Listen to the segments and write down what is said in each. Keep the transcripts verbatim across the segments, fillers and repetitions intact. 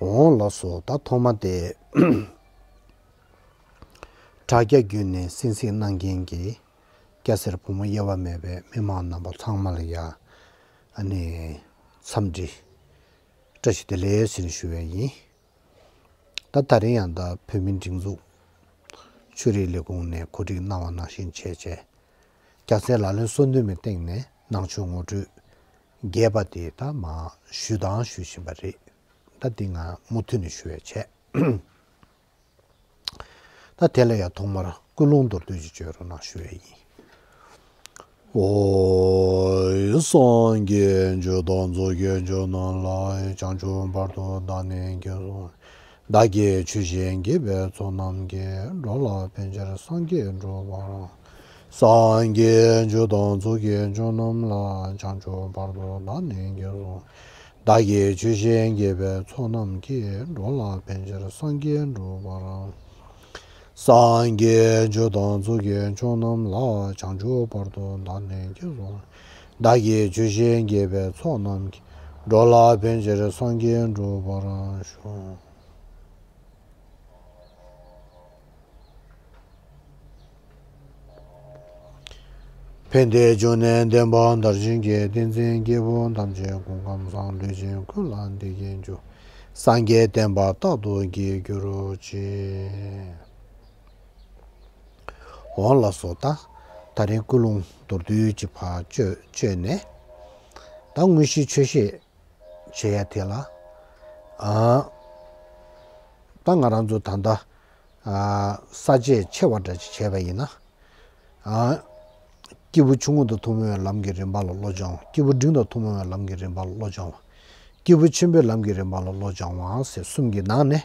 འོང་ལགས་སོ། ད་ཐོག་མ་དེ་དྲ་རྒྱ་བརྒྱུད་ནས་གསན་གཟིགས་གནང་མཁན་གྱི་སྐྱ་སེར་བུ་མོ་དབྱེ་བ་མེད་པའི་མི་མང་རྣམ་པ་ཚང་མ་ལ་ཡང་ཨ་ནི་འཚམས་འདྲི་བཀྲ་ཤིས་བདེ་ལེགས་ཟེར་ནས་ཞུ་བ་ཡིན། ད་ད་རིང་ཡང་ད་བོད་མིའི་སྒྲིག་འཛུགས་ཆོས་རིག་ལས་ཁུངས་ནས་གོ་སྒྲིག་གནང་བ་ནང་བཞིན་བྱས་བྱས། རྒྱལ་སྲས་ལག་ལེན་གསུམ་འདུས་མའི་སྟེང་ནས་ནང་ཆོས་ངོ་སྤྲོད་རྒྱས་པ་དེ་ད་མར་ཞུས་དང་ཞུ་བཞིན་པ་རེད། ད་འདི་ང་མུ་མཐུད་ནས་ཞུ་བའི་བྱས། ད་དེ་ལ་ཡང་ཐོག་མར་ཀུན་སློང་མདོར་བསྡུས་ཅིག་བརྗོད་རོགས་གནང་ཞུ་བ་ཡིན། ཨོ། སངས་རྒྱས་ཆོས་དང་ཚོགས་ཀྱི་མཆོག་རྣམས་ལ། བྱང་ཆུབ་བར་དུ་བདག་ནི་མཁྱེན་གསུངས། བདག་གིས་ཆོས་བཞིན་བགྱིས་པའི་ཚོགས་རྣམས་ཀྱིས། འགྲོ་ལ་ཕན་ཕྱིར་སངས་རྒྱས་འགྲུབ་པར། སངས་རྒྱས་ཆོས་དང་ཚོགས་ཀྱི་མཆོག་རྣམས་ལ། བྱང་ཆུབ་བར་དུ་བདག་ནི་མཁྱེན་གསུངས། བདག་གིས་ཆོས་བཞིན་བགྱིས་པའི་ཚོགས་རྣམས་ཀྱིས། འགྲོ་ལ་ཕན་ཕྱིར་སངས་རྒྱས་འགྲུབ་པར། སངས་རྒྱས་ཆོས་དང་ཚོགས་ཀྱི་མཆོག་རྣམས་ལ། བྱང་ཆུབ་བར་དུ་བདག་ནི་མཁྱེན་གསུངས། བདག་གིས་ཆོས་བཞིན་བགྱིས་པའི་ཚོགས་རྣམས་ཀྱིས། འགྲོ་ལ་ཕན་ཕྱིར་སངས་རྒྱས་འགྲུབ་པར་ཤོག། ཕན་བདེའི་འབྱུང་གནས་བདེན་པ་མཐར་ཕྱིན་གྱི། བསྟན་འཛིན་སྐྱེས་བུ་ཐམས་ཅད་སྐུ་ཁམས་བཟང་། ལུས་ཅན་ཀུན་ལ་བདེ་སྐྱིད་འབྱུང་། སངས་རྒྱས་བསྟན་པ་རྟག་ཏུ་རྒྱས་གྱུར་ཅིག། འོང་ལགས་སོ། ད་ད་རིང་ཀུན་སློང་མདོར་བསྡུས་ཀྱི་ཕར་བཅོས་བཅོས་ནས། ད་དངོས་གཞི་ཆོས་བཤད་བྱེད་ཡ་དེ་ལ། ཨ། ད་ང་རང་ཚོ་ད་ལྟ་ཨ་ས་བཅད་ཆེ་བ་འདྲ་ཅིག་བྱས་པ་ཡིན་ན། ཨ། སྐྱེས་བུ་ཆུང་ངུ་དང་ཐུན་མོང་བའི་ལམ་གྱི་རིམ་པ་ལ་བློ་སྦྱང་བ། སྐྱེས་བུ་འབྲིང་དང་ཐུན་མོང་བའི་ལམ་གྱི་རིམ་པ་ལ་བློ་སྦྱང་བ། སྐྱེས་བུ་ཆེན་པོའི་ལམ་གྱི་རིམ་པ་ལ་བློ་སྦྱང་བ་ཟེར་གསུམ་གྱི་ནང་ནས།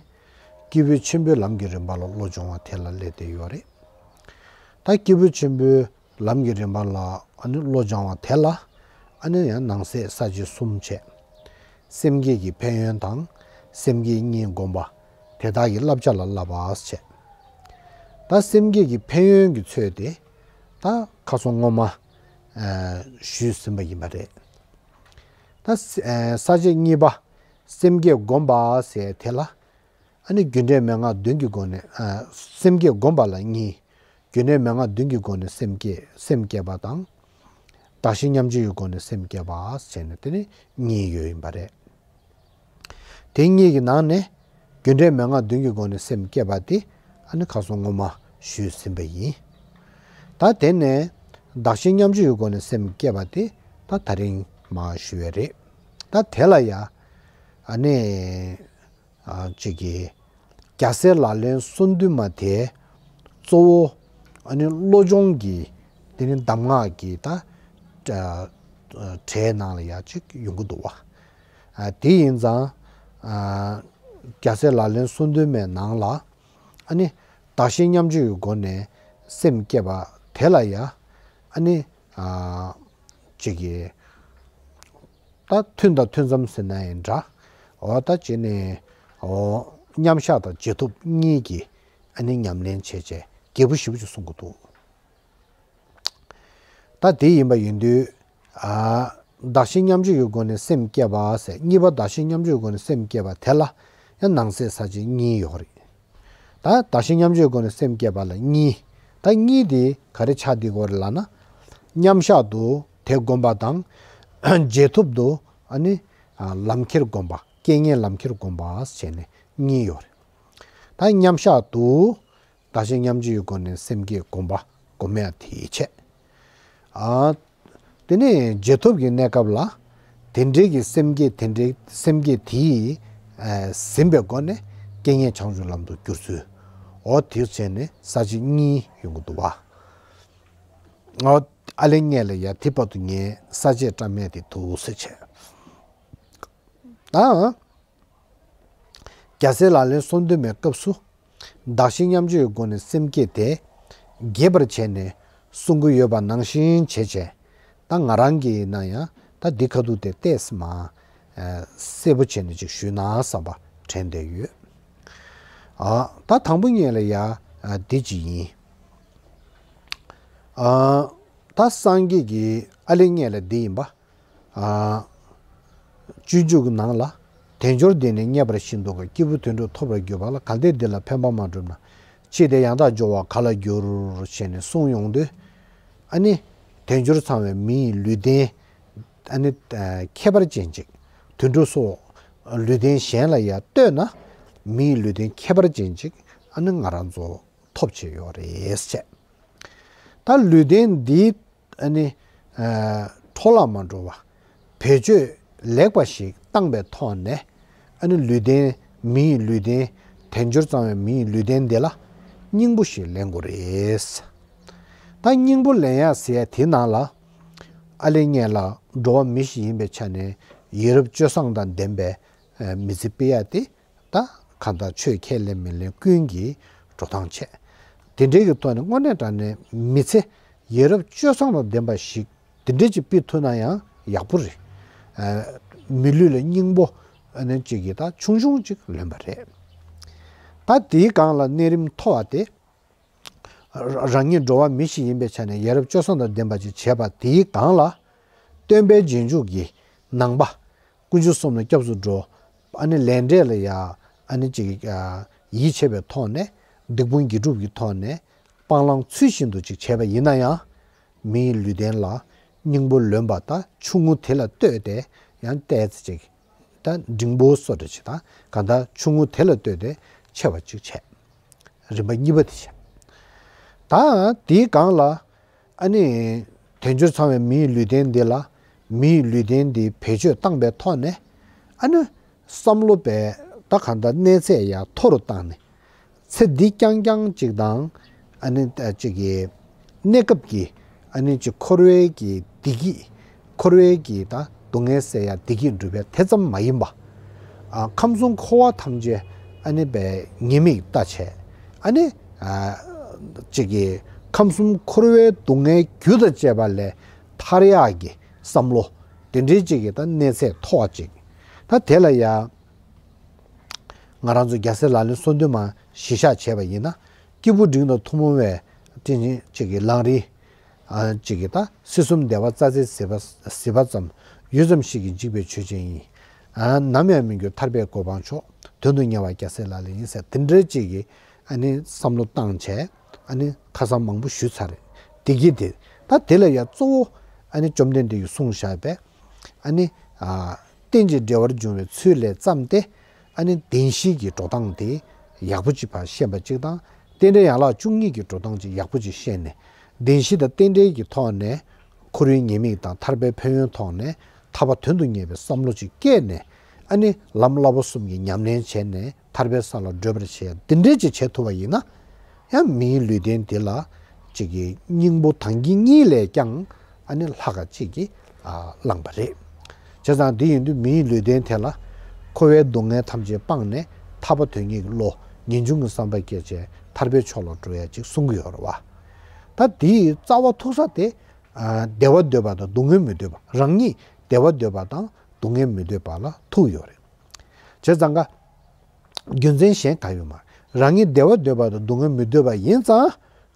སྐྱེས་བུ་ཆེན་པོའི་ལམ་གྱི་རིམ་པ་ལ་བློ་སྦྱོང་བ་དེ་ལ་སླེབས་བསྡད་ཡོད་རེད། ད་སྐྱེས་བུ་ཆེན་པོའི་ལམ་གྱི་རིམ་པ་ལ་ཨ་ནི་བློ་སྦྱང་བ་དེ་ལ། ཨ་ནི་ཡང་ནང་གསེས་ས་བཅད་གསུམ་བྱས། སེམས་བསྐྱེད་ཀྱི་ཕན་ཡོན་དང་། སེམས་བསྐྱེད་གཉིས་བསྒོམ་པ། དེ་དག་གི་བསླབ་བྱ་ལ་བསླབ་པ་བྱས། ད་སེམས་བསྐྱེད་ཀྱི་ཕན་ཡོན་གྱི་ཚུལ་དེ། ད་ཁ་སང་སྔོན་མ་ཨ་ཞུས་ཟིན་པ་ཡིན་པ་རེད། ད་ས་ཨ་ས་བཅད་གཉིས་པ། སེམས་བསྐྱེད་བསྒོམ་པ་ཟེར་དེ་ལ། ཨ་ནི་རྒྱུ་འབྲས་མན་ངག་བདུན་གྱི་སྒོ་ནས་ཨ་སེམས་བསྐྱེད་བསྒོམ་པ་ལ་གཉིས། རྒྱུ་འབྲས་མན་ངག་བདུན་གྱི་སྒོ་ནས་སེམས་བསྐྱེད་སེམས་བསྐྱེད་པ་དང་། བདག་གཞན་མཉམ་བརྗེ་ཡི་སྒོ་ནས་སེམས་བསྐྱེད་པ་བྱས་ནས་དེ་ནི་གཉིས་ཡོད་ཡིན་པ་རེད། དེ་གཉིས་ཀྱི་ནང་ནས་རྒྱུ་འབྲས་མན་ངག་བདུན་གྱི་སྒོ་ནས་སེམས་བསྐྱེད་པ་དེ་ཨ་ནི་ཁ་སང་སྔོན་མ་ཞུས་ཟིན་པ་ཡིན། ད་དེ་ནས་བདག་གཞན་མཉམ་བརྗེ་ཡི་སྒོ་ནས་སེམས་བསྐྱེད་པ་དེ་ད་ད་རིང་མར་ཞུ་བ་རེད། ད་དེ་ལ་ཡ་ཨ་ནི། ཨ་གཅིག་གིས་རྒྱལ་སྲས་ལག་ལེན་གསུམ་འདུས་མ་དེ་གཙོ་བོ་ཨ་ནི་བློ་སྦྱོང་གི་དེ་ནི་གདམས་ངག་གི་ད་ཨ་གྲས་ནང་ལ་ཡ་གཅིག་ཡོང་གི་འདུག་བ། ཨ་དེ་ཡིན་ཙང་ཨ་རྒྱལ་སྲས་ལག་ལེན་གསུམ་འདུས་མའི་ནང་ལ་ཨ་ནི་བདག་གཞན་མཉམ་བརྗེ་ཡི་སྒོ་ནས་སེམས་བསྐྱེད་པ་དེ་ལ་ཡ་ཨ་ནི་ཨ་གཅིག་གིས། ད་ཐུན་དང་ཐུན་མཚམས་ཟེར་ན་ཡང་འདྲ། འོ་ད་བྱས་ནས་འོ་མཉམ་བཞག་དང་རྗེས་ཐོབ་གཉིས་ཀྱི་ཨ་ནི་ཉམས་ལེན་བྱས་བྱས་རྒྱས་པོ་ཞེ་པོ་ཅིག་གསུང་གི་འདུག་ད་དེ་ཡིན་པ་ཡིན་དུས་ཨ་བདག་གཞན་མཉམ་བརྗེ་ཡི་སྒོ་ནས་སེམས་བསྐྱེད་པ་ཟེར་གཉིས་པ་བདག་གཞན་མཉམ་བརྗེ་ཡི་སྒོ་ནས་སེམས་བསྐྱེད་པ་དེ་ལ་ཡང་ནང་གསེས་ས་བཅད་གཉིས་ཡོད་རེད། ད་བདག་གཞན་མཉམ་བརྗེའི་སྒོ་ནས་སེམས་བསྐྱེད་པ་ལ་གཉིས། ད་གཉིས་དེ་ག་རེ་ཆགས་བསྡད་ཀྱི་ཡོད་རེད་ལབ་ན། མཉམ་བཞག་ཏུ་དེ་བསྒོམ་པ་དང་། རྗེས་ཐོབ་ཏུ་ཨ་ནི་ལམ་ཁྱེར་བསྒོམ་པ། རྐྱེན་ངན་ལམ་ཁྱེར་བསྒོམ་པ་བྱས་ནས་གཉིས་ཡོད་རེད། ད་མཉམ་བཞག་ཏུ་བདག་གཞན་མཉམ་བརྗེའི་སྒོ་ནས་སེམས་བསྐྱེད་བསྒོམ་པ་བསྒོམ་ཡ་དེའི་ཆེད། ཨ། དེ་ནས་རྗེས་ཐོབ་ཀྱི་གནས་སྐབས་ལ། དེ་འདྲའི་གི་སེམས་བསྐྱེད་དེ་འདྲའི་སེམས་བསྐྱེད་དེས་ཨ་ཟིན་པའི་སྒོ་ནས་རྐྱེན་ངན་བྱང་ཆུབ་ལམ་དུ་བསྒྱུར་ཚུལ། འོ་དེ་བྱས་ནས་ས་བཅད་གཉིས་ཡོང་གི་འདུག་བ། འོ་ཨ་ལེ་ངས་ལ་ཡ་དེ་བར་དུ་ངས་ས་བཅད་བཀྲམ་ཡས་དེ་འདུག་ཟེར་བྱས། ད། རྒྱལ་སྲས་ལག་ལེན་གསུམ་འདུས་མའི་སྐབས་སུ། བདག་གཞན་མཉམ་བརྗེའི་སྒོ་ནས་སེམས་བསྐྱེད་དེ། རྒྱས་པར་བྱས་ནས་གསུང་གི་ཡོད་པ་ནང་བཞིན་བྱས་བྱས། ད་ང་རང་གིས་ན་ཡང་ད་འདི་ཁ་ཐུག་དེ་ཏོག་ཙམ་མ། ཨ་གསལ་པོ་བྱས་ནས་ཅིག་ཞུས་ན་བསམ་པ་དྲན་བསྡད་ཡོད། ཨ་ད་དང་པོ་ཉིད་ལ་ཡ་ཨ་འདི་ཅིག་ཡིན། ཨ་ད་སངས་རྒྱས་ཀྱི་ཨ་ལེ་ངས་ལ་འདི་ཡིན་པ། ཨ། སྤྱོད་འཇུག་གི་ནང་ལ། དལ་འབྱོར་འདི་ནི་རྙེད་པར་ཤིན་ཏུ་དཀའ། སྐྱེས་བུ་དོན་གྲུབ་ཐོབ་པར་གྱུར་པ་ལ། གལ་ཏེ་འདི་ལ་ཕན་པ་མ་བསྒྲུབས་ན། ཕྱིས་དེ་ཡང་དག་འབྱོར་བ་ག་ལ་འགྱུར། ཞེས་ནས་གསུངས་ཡོང་དུས། ཨ་ནི་དལ་འབྱོར་ཚང་བའི་མི་ཡི་ལུས་རྟེན། ཨ་ནི་ཨ་ཁྱད་པར་ཅན་ཅིག་དུད་འགྲོ་སོགས་ལུས་རྟེན་གཞན་ལ་ཡང་ལྟོས་ན། མི་ཡི་ལུས་རྟེན་ཁྱད་པར་ཅན་ཅིག་ཨ་ནི་ང་རང་ཚོ་ཐོབ་བྱས་ཡོད་རེད་ཟེར། ད་ལུས་རྟེན་འདི་ཨ་ནི་ཨ་འཕྲོ་བརླག་མ་འགྲོ་བ། བེད་སྤྱོད་ལེགས་པ་ཞིག་བཏང་པའི་ཐོག་ནས། ཨ་ནི་ལུས་རྟེན། མི་ཡི་ལུས་རྟེན། དལ་འབྱོར་ཚང་བའི་མི་ཡི་ལུས་རྟེན་འདི་ལ་སྙིང་པོ་ཞིག་ལེན་དགོས་རེད། ད་སྙིང་པོ་ལེན་ཡག་ཟེར་ཡ་དེ་ནང་ལ། ཨ་ལས་ངན་ལ་འགྲོ་བ་མི་ཞིག་ཡིན་པའི་ཆ་ནས་ཡ་རབས་སྤྱོད་བཟང་དང་ལྡན་པའི་ཨ་མི་ཚེ་སྤེལ་ཡ་དེ། ད་གང་ལྟར་ཆོས་ཁས་ལེན་མི་ལེན་ཀུན་གྱི་འགྲོ་སྟངས་བྱས། དེ་འདྲའི་གི་ཐོག་ནས་དངོས་གནས་དྲང་གནས་མི་ཚེ་ཡ་རབས་སྤྱོད་བཟང་དང་ལྡན་པ་ཞིག་དེ་འདྲའི་ཅིག་སྤེལ་ཐུབ་ན་ཡང་ཡག་པོ་རེད། ཨ་མི་ལུས་ལ་སྙིང་པོ་ཨ་ནི་ཅིག་གི་ད་ཆུང་ཆུང་ཅིག་ལོན་པ་རེད། ད་དེའི་སྒང་ལ་གནས་རིམ་མཐོ་བ་དེ། རང་ཉིད་འགྲོ་བ་མི་ཞིག་ཡིན་པའི་ཆ་ནས་ཡ་རབས་སྤྱོད་བཟང་དང་ལྡན་པ་ཅིག་བྱས་པ་དེའི་སྒང་ལ། སྟོན་པའི་རྗེས་འཇུག་གི་ནང་པ། དཀོན་མཆོག་གསུམ་ལ་སྐྱབས་སུ་འགྲོ། ཨ་ནི་ལས་འབྲས་ལ་ཡ། ཨ་ནི་ཅིག་ཡིད་ཆེས་པའི་ཐོག་ནས། སྡིག་སྤོང་དགེ་སྒྲུབ་ཀྱི་ཐོག་ནས་སྤང་བླང་ཚུལ་བཞིན་དུ་ཅིག་བྱས་པ་ཡིན་ན་ཡང་། མིའི་ལུས་རྟེན་ལ་སྙིང་པོ་ལོན་པ་དང་ཆུང་ངུ་དེ་ལ་ལྟོས་ཏེ་ཡང་ཏོག་ཙམ་ཅིག་ད་འབྲིང་པོ་བཟོ་འདྲ་ཅིག་དང་གང་ལྟར་ཆུང་ངུ་དེ་ལ་ལྟོས་ཏེ་ཆེ་བ་ཅིག་བྱས། རིམ་པ་གཉིས་པ་དེ་བྱས། ད་དེའི་སྒང་ལ། ཨ་ནི་དལ་འབྱོར་ཚང་བའི་མིའི་ལུས་རྟེན་འདི་ལ། མིའི་ལུས་རྟེན་འདི་བེད་སྤྱོད་བཏང་པའི་ཐོག་ནས། ཨ་ནི་བསམ་བློ་བས་ད་གང་ལྟར་གནས་ཚད་ཡར་མཐོ་རུ་བཏང་ནས། ཚེ་འདི་རྐྱང་རྐྱང་ཅིག་དང་། ཨ་ནི་ཅིག་གི་གནས་སྐབས་ཀྱི་ཨ་ནི་ཅིག་འཁོར་བའི་གི་བདེ་སྐྱིད། འཁོར་བའི་གི་ད་སྡུག་བསྔལ་སེལ་ཡ་བདེ་སྐྱིད་སྒྲུབ་པའི་དེ་ཙམ་མ་ཡིན་པ། ཨ་ཁམས་གསུམ་འཁོར་བ་ཐམས་ཅད་ཨ་ནི་བས་ཉེས་དམིགས་ལྟ་བྱས། ཨ་ནི་ཨ་ཅིག་གི་ཁམས་གསུམ་འཁོར་བའི་སྡུག་བསྔལ་རྒྱུ་དང་བཅས་པ་ལས་ཐར་ཡག་གི་བསམ་བློ། དེ་འདྲའི་ཅིག་གི་ད་གནས་ཚད་མཐོ་བ་ཅིག་ད་དེ་ལ་ཡ། ང་རང་ཚོ་རྒྱལ་སྲས་ལག་ལེན་སོ་བདུན་མ་གཞི་བཞག་བྱས་པ་ཡིན་ན། སྐྱེས་བུ་འབྲིང་དང་ཐུན་མོང་བའི་སྤྲིན་ཆེན་གཅིག་གི་ལམ་རིམ། ཨ་གཅིག་གི་ད་སྲིད་གསུམ་བདེ་བ་རྩ་རྩེར་གཟིགས་པ་གཟིགས་པ་ཙམ། ཡུད་ཙམ་ཞིག་གིས་འཇིག་པའི་ཆོས་ཅན་ཡིན། ཨ་ནམ་ཡང་མི་འགྱུར་ཐར་པའི་གོ་འཕང་མཆོག་དོན་དུ་གཉེར་བ་རྒྱལ་སྲས་ལག་ལེན་ཡིན་ཟེར་དེ་འདྲའི་གཅིག་གི་ཨ་ནི་བསམ་བློ་བཏང་བྱས། ཨ་ནི་ཁ་སང་མང་པོ་ཞུས་ཚར་རེད། བདེ་སྐྱིད་དེ། ད་དེ་ལ་ཡ་གཙོ་བོ་ཨ་ནི་བཅོམ་ལྡན་འདས་ཀྱིས་གསུངས་བཞག་པའི། ཨ་ནི་ཨ་རྟེན་ཅིང་འབྲེལ་བར་འབྱུང་བའི་ཚུལ་ལས་བརྩམས་ཏེ། ཨ་ནི་བདེན་བཞིའི་གི་འགྲོ་སྟངས་དེ་ཡག་པོ་ཅིག་ཕར་ཤེས་པ་ཅིག་དང་། རྟེན་འབྲེལ་ཡན་ལག་བཅུ་གཉིས་ཀྱི་འགྲོ་སྟངས་ཅིག་ཡག་པོ་ཅིག་ཤེས་ནས། བདེན་བཞི་དང་རྟེན་འབྲེལ་གྱི་ཐོག་ནས་འཁོར་བའི་ཉེས་དམིགས་དང་ཐར་པའི་ཕན་ཡོན་ཐོག་ནས་ཐར་པ་དོན་དུ་གཉེར་བའི་བསམ་བློ་ཅིག་བསྐྱེད་ནས། ཨ་ནི་ལམ་བསླབ་པ་གསུམ་གྱི་ཉམས་ལེན་བྱས་ནས་ཐར་པའི་ས་ལ་བགྲོད་པར་བྱེད་ཡ་འདི་འདྲས་ཅིག་བྱེད་ཐུབ་པ་ཡིན་ན། ཡང་མིའི་ལུས་རྟེན་འདི་ལ་ཅིག་གི་སྙིང་པོ་དང་གི་གཉིས་ལས་ཀྱང་ཨ་ནི་ལྷག་ག་ཅིག་གིས་ཨ་བླངས་པ་རེད། བྱས་ཙང་འདི་ཡིན་དུས་མིའི་ལུས་རྟེན་དེ་ལ་འཁོར་བའི་སྡུག་བསྔལ་ཐམས་ཅད་སྤངས་ནས་ཐར་པ་དོན་གཉེར་གྱི་བློ་ངེས་འབྱུང་གི་བསམ་པ་སྐྱེས་བྱས་ཐར་པའི་ཕྱོགས་ལ་འགྲོ་ཡ་ཅིག་གསུང་གི་ཡོད་རེད་བ། ད་དེའི་རྩ་བ་ཐུག་ས་དེ་ཨ་བདེ་བ་འདོད་པ་དང་སྡུག་བསྔལ་མི་འདོད་པ། རང་ཉིད་བདེ་བ་འདོད་པ་དང་སྡུག་བསྔལ་མི་འདོད་པ་ལ་ཐུག་ཡོད་རེད། བྱས་ཙང་ཀ་རྒྱུ་མཚན་གཞན་གང་ཡོད་མ་རེད། རང་ཉིད་བདེ་བ་འདོད་པ་དང་སྡུག་བསྔལ་མི་འདོད་པ་ཡིན་ཙང་།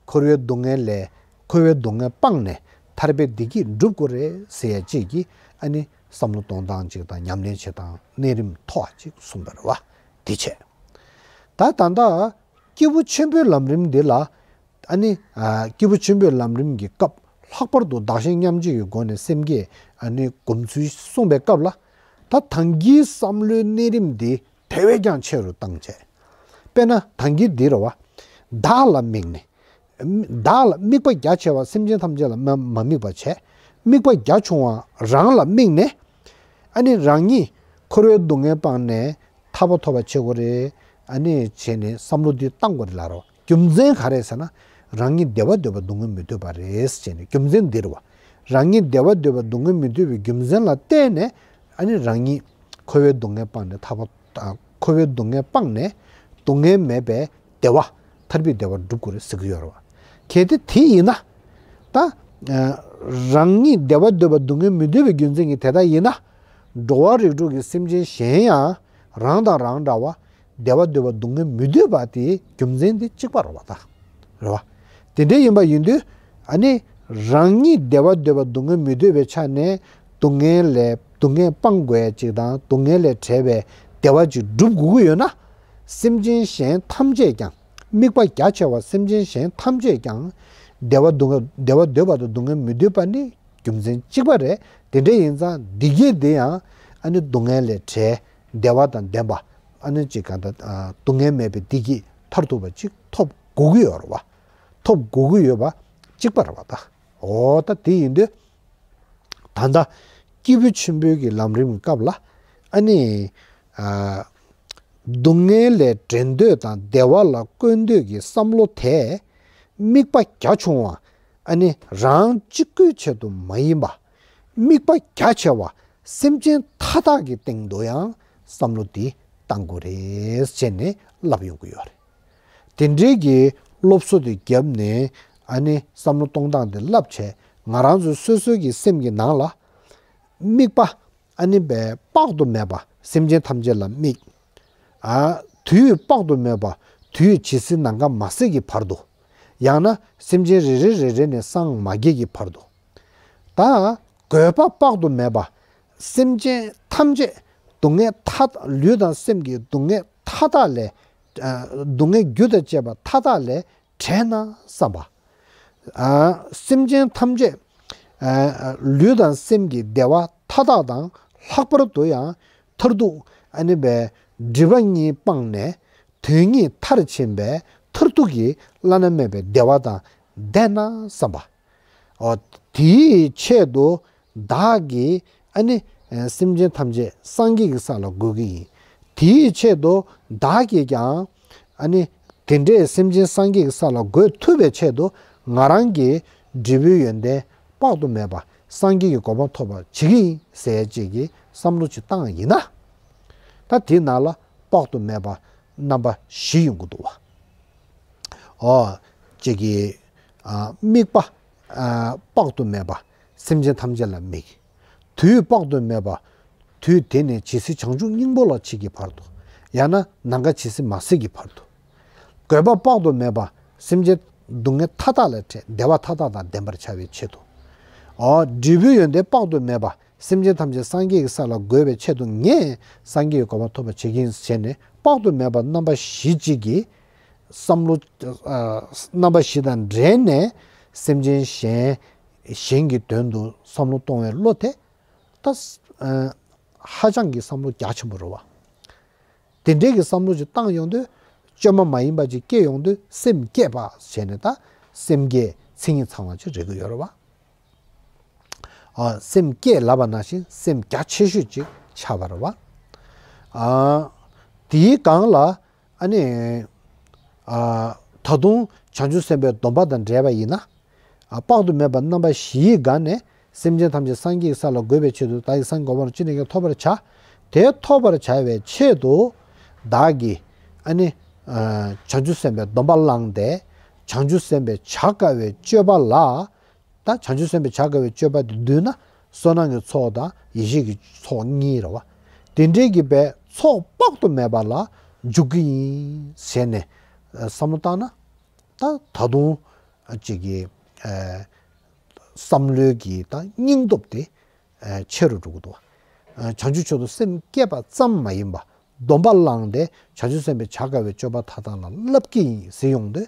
འཁོར་བའི་སྡུག་བསྔལ་ལས། འཁོར་བའི་སྡུག་བསྔལ་སྤངས་ནས་ཐར་པའི་བདེ་སྐྱིད་སྒྲུབ་དགོས་རེད་ཟེར་ཡ་གཅིག་གིས་ཨ་ནི་བསམ་བློ་གཏོང་སྟངས་གཅིག་དང་ཉམས་ལེན་བྱེད་སྟངས་གནས་རིམ་མཐོ་བ་གཅིག་གསུངས་པ་རེད་བ། དེ་བྱས། ད་ད་ལྟ་སྐྱེས་བུ་ཆེན་པོའི་ལམ་རིམ་འདི་ལ། ཨ་ནི་ཨ་སྐྱེས་བུ་ཆེན་པོའི་ལམ་རིམ་གྱི་སྐབས་ལྷག་པར་དུ་བདག་གཞན་མཉམ་བརྗེ་ཡི་སྒོ་ནས་སེམས་བསྐྱེད་ཨ་ནི་སྒོམ་ཚུལ་གསུངས་པའི་སྐབས་ལ། ད་ད་གིན་བསམ་བློའི་གནས་རིམ་འདི་དེ་བས་ཀྱང་ཆེ་རུ་བཏང་བྱས། དཔེར་ན་ད་གིན་འདི་རེད་བ། བདག་ལ་དམིགས་ནས། བདག་ལ་དམིགས་པ་རྒྱ་ཆེ་བ་སེམས་ཅན་ཐམས་ཅད་ལ་མ་མ་དམིགས་པ་བྱས། དམིགས་པ་རྒྱ་ཆུང་བ་རང་ལ་དམིགས་ནས། ཨ་ནི་རང་ཉིད་འཁོར་བའི་སྡུག་བསྔལ་སྤངས་ནས་ཐར་པ་ཐོབ་པ་བྱེད་དགོས་རེད། ཨ་ནི་བྱས་ནས་བསམ་བློ་འདི་བཏང་དགོས་རེད་ལབ་རོགས། རྒྱུ་མཚན་ག་རེ་ཟེར་ན། རང་ཉིད་བདེ་བ་འདོད་པ་སྡུག་བསྔལ་མི་འདོད་པ་རེད་ཟེར་ནས་རྒྱུ་མཚན་འདི་རེད་བ། རང་ཉིད་བདེ་བ་འདོད་པ་སྡུག་བསྔལ་མི་འདོད་པའི་རྒྱུ་མཚན་ལ་བརྟེན་ནས་ཨ་ནི་རང་ཉིད་འཁོར་བའི་སྡུག་བསྔལ་སྤངས་ནས་ཐར་པ། ཨ་འཁོར་བའི་སྡུག་བསྔལ་སྤངས་ནས་སྡུག་བསྔལ་མེད་པའི་བདེ་བ། ཐར་པའི་བདེ་བ་སྒྲུབ་དགོས་རེད་ཟེར་གྱི་ཡོད་རེད་བ། གལ་ཏེ་དེ་ཡིན་ན། ད་ཨ་རང་ཉིད་བདེ་བ་འདོད་པ་སྡུག་བསྔལ་མི་འདོད་པའི་རྒྱུ་མཚན་གྱིས་དེ་ལྟར་ཡིན་ན། འགྲོ་བ་རིགས་དྲུག་གི་སེམས་ཅན་གཞན་ཡང་རང་དང་རང་འདྲ་བ། བདེ་བ་འདོད་པ་སྡུག་བསྔལ་མི་འདོད་པ་དེའི་རྒྱུ་མཚན་དེ་གཅིག་པ་རེད་བ་ད། རེད་བ། དེ་འདྲ་ཡིན་པ་ཡིན་དུས། ཨ་ནི་རང་ཉིད་བདེ་བ་འདོད་པ་སྡུག་བསྔལ་མི་འདོད་པའི་ཆ་ནས་སྡུག་བསྔལ་ལས་སྡུག་བསྔལ་སྤང་དགོས་ཡ་གཅིག་དང་སྡུག་བསྔལ་ལས་བྲལ་བའི་ བདེ་བ་ཅིག་སྒྲུབ་དགོས་ཀྱི་ཡོད་ན། སེམས་ཅན་གཞན་ཐམས་ཅད་ཀྱང་། དམིགས་པ་རྒྱ་ཆེ་བ་སེམས་ཅན་གཞན་ཐམས་ཅད་ཀྱང་། བདེ་བ་སྡུག་བདེ་བ་འདོད་པ་དང་སྡུག་བསྔལ་མི་འདོད་པ་ནི་རྒྱུ་མཚན་གཅིག་པ་རེད། དེ་འདྲ་ཡིན་ཙང་བདེ་སྐྱིད་དེ་ཡང་ཨ་ནི་སྡུག་བསྔལ་ལས་བྲལ། བདེ་བ་དང་ལྡན་པ། ཨ་ནི་ཅིག་གང་ལྟར་ཨ་སྡུག་བསྔལ་མེད་པའི་བདེ་སྐྱིད་མཐར་ཐུག་པ་ཅིག་ཐོབ་དགོས་ཀྱི་ཡོད་རེད་བ། ཐོབ་དགོས་ཀྱི་ཡོད་པ་གཅིག་པ་རེད་བ་ད། འོ་ད་དེ་ཡིན་དུས། ད་ལྟ་སྐྱེས་བུ་ཆེན་པོའི་གི་ལམ་རིམ་གྱི་སྐབས་ལ་ཨ་ནི་ཨ་སྡུག་བསྔལ་ལས་བྲལ་འདོད་དང་བདེ་བ་ལ་བཀོད་འདོད་ཀྱི་བསམ་བློ་དེ་དམིགས་པ་རྒྱ་ཆུང་བ། ཨ་ནི་རང་གཅིག་པུའི་ཆེད་དུ་མ་ཡིན་པ། དམིགས་པ་རྒྱ་ཆེ་བ་སེམས་ཅན་མཐའ་དག་གི་སྟེང་དུ་ཡང་བསམ་བློ་འདི་བཏང་དགོས་རེད་ཟེར་ནས་ལབ་ཡོང་གི་ཡོད་རེད། དེ་འདྲའི་གི་སློབ་གསོ་དེ་བརྒྱབ་ནས་ཨ་ནི་བསམ་བློ་གཏོང་སྟངས་དེ་བསླབ་བྱས། ང་རང་ཚོ་སོ་སོའི་གི་སེམས་ཀྱི་ནང་ལ་དམིགས་པ་ཨ་ནི་བས་དཔག་ཏུ་མེད་པ་སེམས་ཅན་ཐམས་ཅད་ལ་དམིགས། ཨ་དུས་དཔག་ཏུ་མེད་པ་དུས་ཇི་སྲིད་ནམ་མཁའ་མ་ཟད་ཀྱི་བར་དུ། ཡང་ན་སེམས་ཅན་རེ་རེ་རེ་རེ་ནས་སངས་མ་རྒྱས་ཀྱི་བར་དུ། ད་དགོས་པ་དཔག་ཏུ་མེད་པ། སེམས་ཅན་ཐམས་ཅད་སྡུག་བསྔལ་མཐའ། ལུས་དང་སེམས་ཀྱི་སྡུག་བསྔལ་མཐའ་དག་ལས། ཨ་སྡུག་བསྔལ་རྒྱུ་དང་བཅས་པ་མཐའ་དག་ལས་བྲལ་ན་བསམ་པ། ཨ་སེམས་ཅན་ཐམས་ཅད་ཨ་ལུས་དང་སེམས་ཀྱི་བདེ་བ་མཐའ་དག་དང་ལྷག་པར་དུ་ཡང་མཐར་ཐུག་ཨ་ནི་བས་སྒྲིབ་པ་གཉིས་སྤངས་ནས་དོན་གཉིས་མཐར་ཕྱིན་པའི་མཐར་ཐུག་གི་བླ་ན་མེད་པའི་བདེ་བ་དང་ལྡན་ན་བསམ་པ། འོ། དེའི་ཆེད་དུ་བདག་གིས་ཨ་ནི་སེམས་ཅན་ཐམས་ཅད་སངས་རྒྱས་ཀྱི་ས་ལ་འགོད་ཀྱི་ཡིན། དེའི་ཆེད་དུ་བདག་གིས་ཀྱང་ཨ་ནི་དེ་འདྲའི་སེམས་ཅན་སངས་རྒྱས་ཀྱི་ས་ལ་འགོད་ཐུབ་པའི་ཆེད་དུ་ང་རང་གིས་འབྲས་བུའི་ཡོན་ཏན་དཔག་ཏུ་མེད་པ་སངས་རྒྱས་ཀྱི་གོ་འཕང་ཐོབ་པར་བྱེད་ཀྱི་ཡིན་ཟེར་ཅིག་གི་བསམ་བློ་ཅིག་བཏང་ཡིན་ན། ད་དེའི་ནང་ལ་དཔག་ཏུ་མེད་པ་རྣམ་པ་བཞི་ཡོང་གི་འདུག་བ། འོ། ཅིག་གིས་ཨ་དམིགས་པ་ཨ་དཔག་ཏུ་མེད་པ་སེམས་ཅན་ཐམས་ཅད་ལ་དམིགས། དུས་དཔག་ཏུ་མེད་པ། དུས་དེ་ནས་ཇི་སྲིད་བྱང་ཆུབ་སྙིང་པོ་ལ་མཆིས་ཀྱི་བར་དུ། ཡང་ན་ནམ་མཁའ་ཇི་སྲིད་མ་ཟད་ཀྱི་བར་དུ། དགོས་པ་དཔག་ཏུ་མེད་པ་སེམས་ཅན་སྡུག་བསྔལ་མཐའ་དག་ལས་བྲལ་བདེ་བ་མཐའ་དག་དང་ལྡན་པར་བྱ་བའི་ཆེད་དུ། འོ། འབྲས་བུའི་ཡོན་ཏན་དཔག་ཏུ་མེད་པ་སེམས་ཅན་ཐམས་ཅད་སངས་རྒྱས་ཀྱི་ས་ལ་འགོད་པའི་ཆེད་དུ་ངས་སངས་རྒྱས་ཀྱི་གོ་འཕང་ཐོབ་པར་བྱེད་ཀྱི་ཡིན་ཟེར་ནས་དཔག་ཏུ་མེད་པ་རྣམ་པ་བཞི་གཅིག་གིས་བསམ་བློ་ཨ་རྣམ་པ་བཞི་དང་འབྲེལ་ནས་སེམས་ཅན་གཞན་གཞན་གྱི་དོན་དུ་བསམ་བློ་གཏོང་བའི་བློ་དེ་ད་ཨ་ཧ་ཅང་གི་བསམ་བློ་རྒྱ་ཆེན་པོ་རེད་བ། དེ་འདྲའི་གི་བསམ་བློ་ཅིག་བཏང་ཡོང་དུས་བཅོས་མ་མ་ཡིན་པ་ཅིག་སྐྱེ་ཡོང་དུས་སེམས་བསྐྱེད་པ་བྱས་ནས་ད་སེམས་བསྐྱེད་མཚན་ཉིད་ཚང་བ་ཅིག་རེད་ཀྱི་ཡོད་རེད་བ། ཨ་སེམས་བསྐྱེད་ལབ་པ་ནང་བཞིན་སེམས་རྒྱ་ཆེ་ཤོས་ཅིག་ཆགས་པ་རེད་བ། ཨ་དེའི་སྒང་ལ་ཨ་ནི་ཨ་ད་དུང་བྱང་ཆུབ་སེམས་དཔའི་སྡོམ་པ་དང་འབྲེལ་བ་ཡིན་ན། ཨ་དཔག་ཏུ་མེད་པ་རྣམ་པ་བཞིའི་སྒང་ནས་སེམས་ཅན་ཐམས་ཅད་སངས་རྒྱས་ཀྱི་ས་ལ་འགོད་པའི་ཆེད་དུ་བདག་གིས་སངས་རྒྱས་གོ་འཕང་ཅི་ནས་ཀྱང་ཐོབ་པར་བྱ། དེ་ཐོབ་པར་བྱ་བའི་ཆེད་དུ་བདག་གིས་ཨ་ནི་ཨ་བྱང་ཆུབ་སེམས་དཔའི་སྡོམ་པ་བླངས་ཏེ་བྱང་ཆུབ་སེམས་དཔའི་བྱ་དཀའ་བའི་སྤྱོད་པ་ལ། ད་བྱང་ཆུབ་སེམས་དཔའི་བྱ་དཀའ་བའི་སྤྱོད་པ་དེ་བསྡུས་ན་བསོད་ནམས་ཀྱི་ཚོགས་དང་ཡེ་ཤེས་ཀྱི་ཚོགས་གཉིས་རེད་བ། དེ་འདྲའི་གི་བའི་ཚོགས་དཔག་ཏུ་མེད་པ་ལ་འཇུག་གི་ཡིན་ཟེར་ནས་བསམ་བློ་བཏང་ན། ད་ད་དུང་ཅིག་གི་ཨ་བསམ་བློའི་གི་ད་སྙིང་སྟོབས་དེ་ཨ་ཆེ་རུ་འགྲོ་གི་འདུག་ཨ་བྱང་ཆུབ་མཆོག་ཏུ་སེམས་བསྐྱེད་པ་ཙམ་མ་ཡིན་པ་སྡོམ་པ་བླངས་ཏེ་བྱང་ཆུབ་སེམས་དཔའི་བྱ་དཀའ་བའི་སྤྱོད་པ་མཐའ་དག་ལ་བསླབ་ཀྱི་ཡིན་ཟེར་ཡོང་དུས་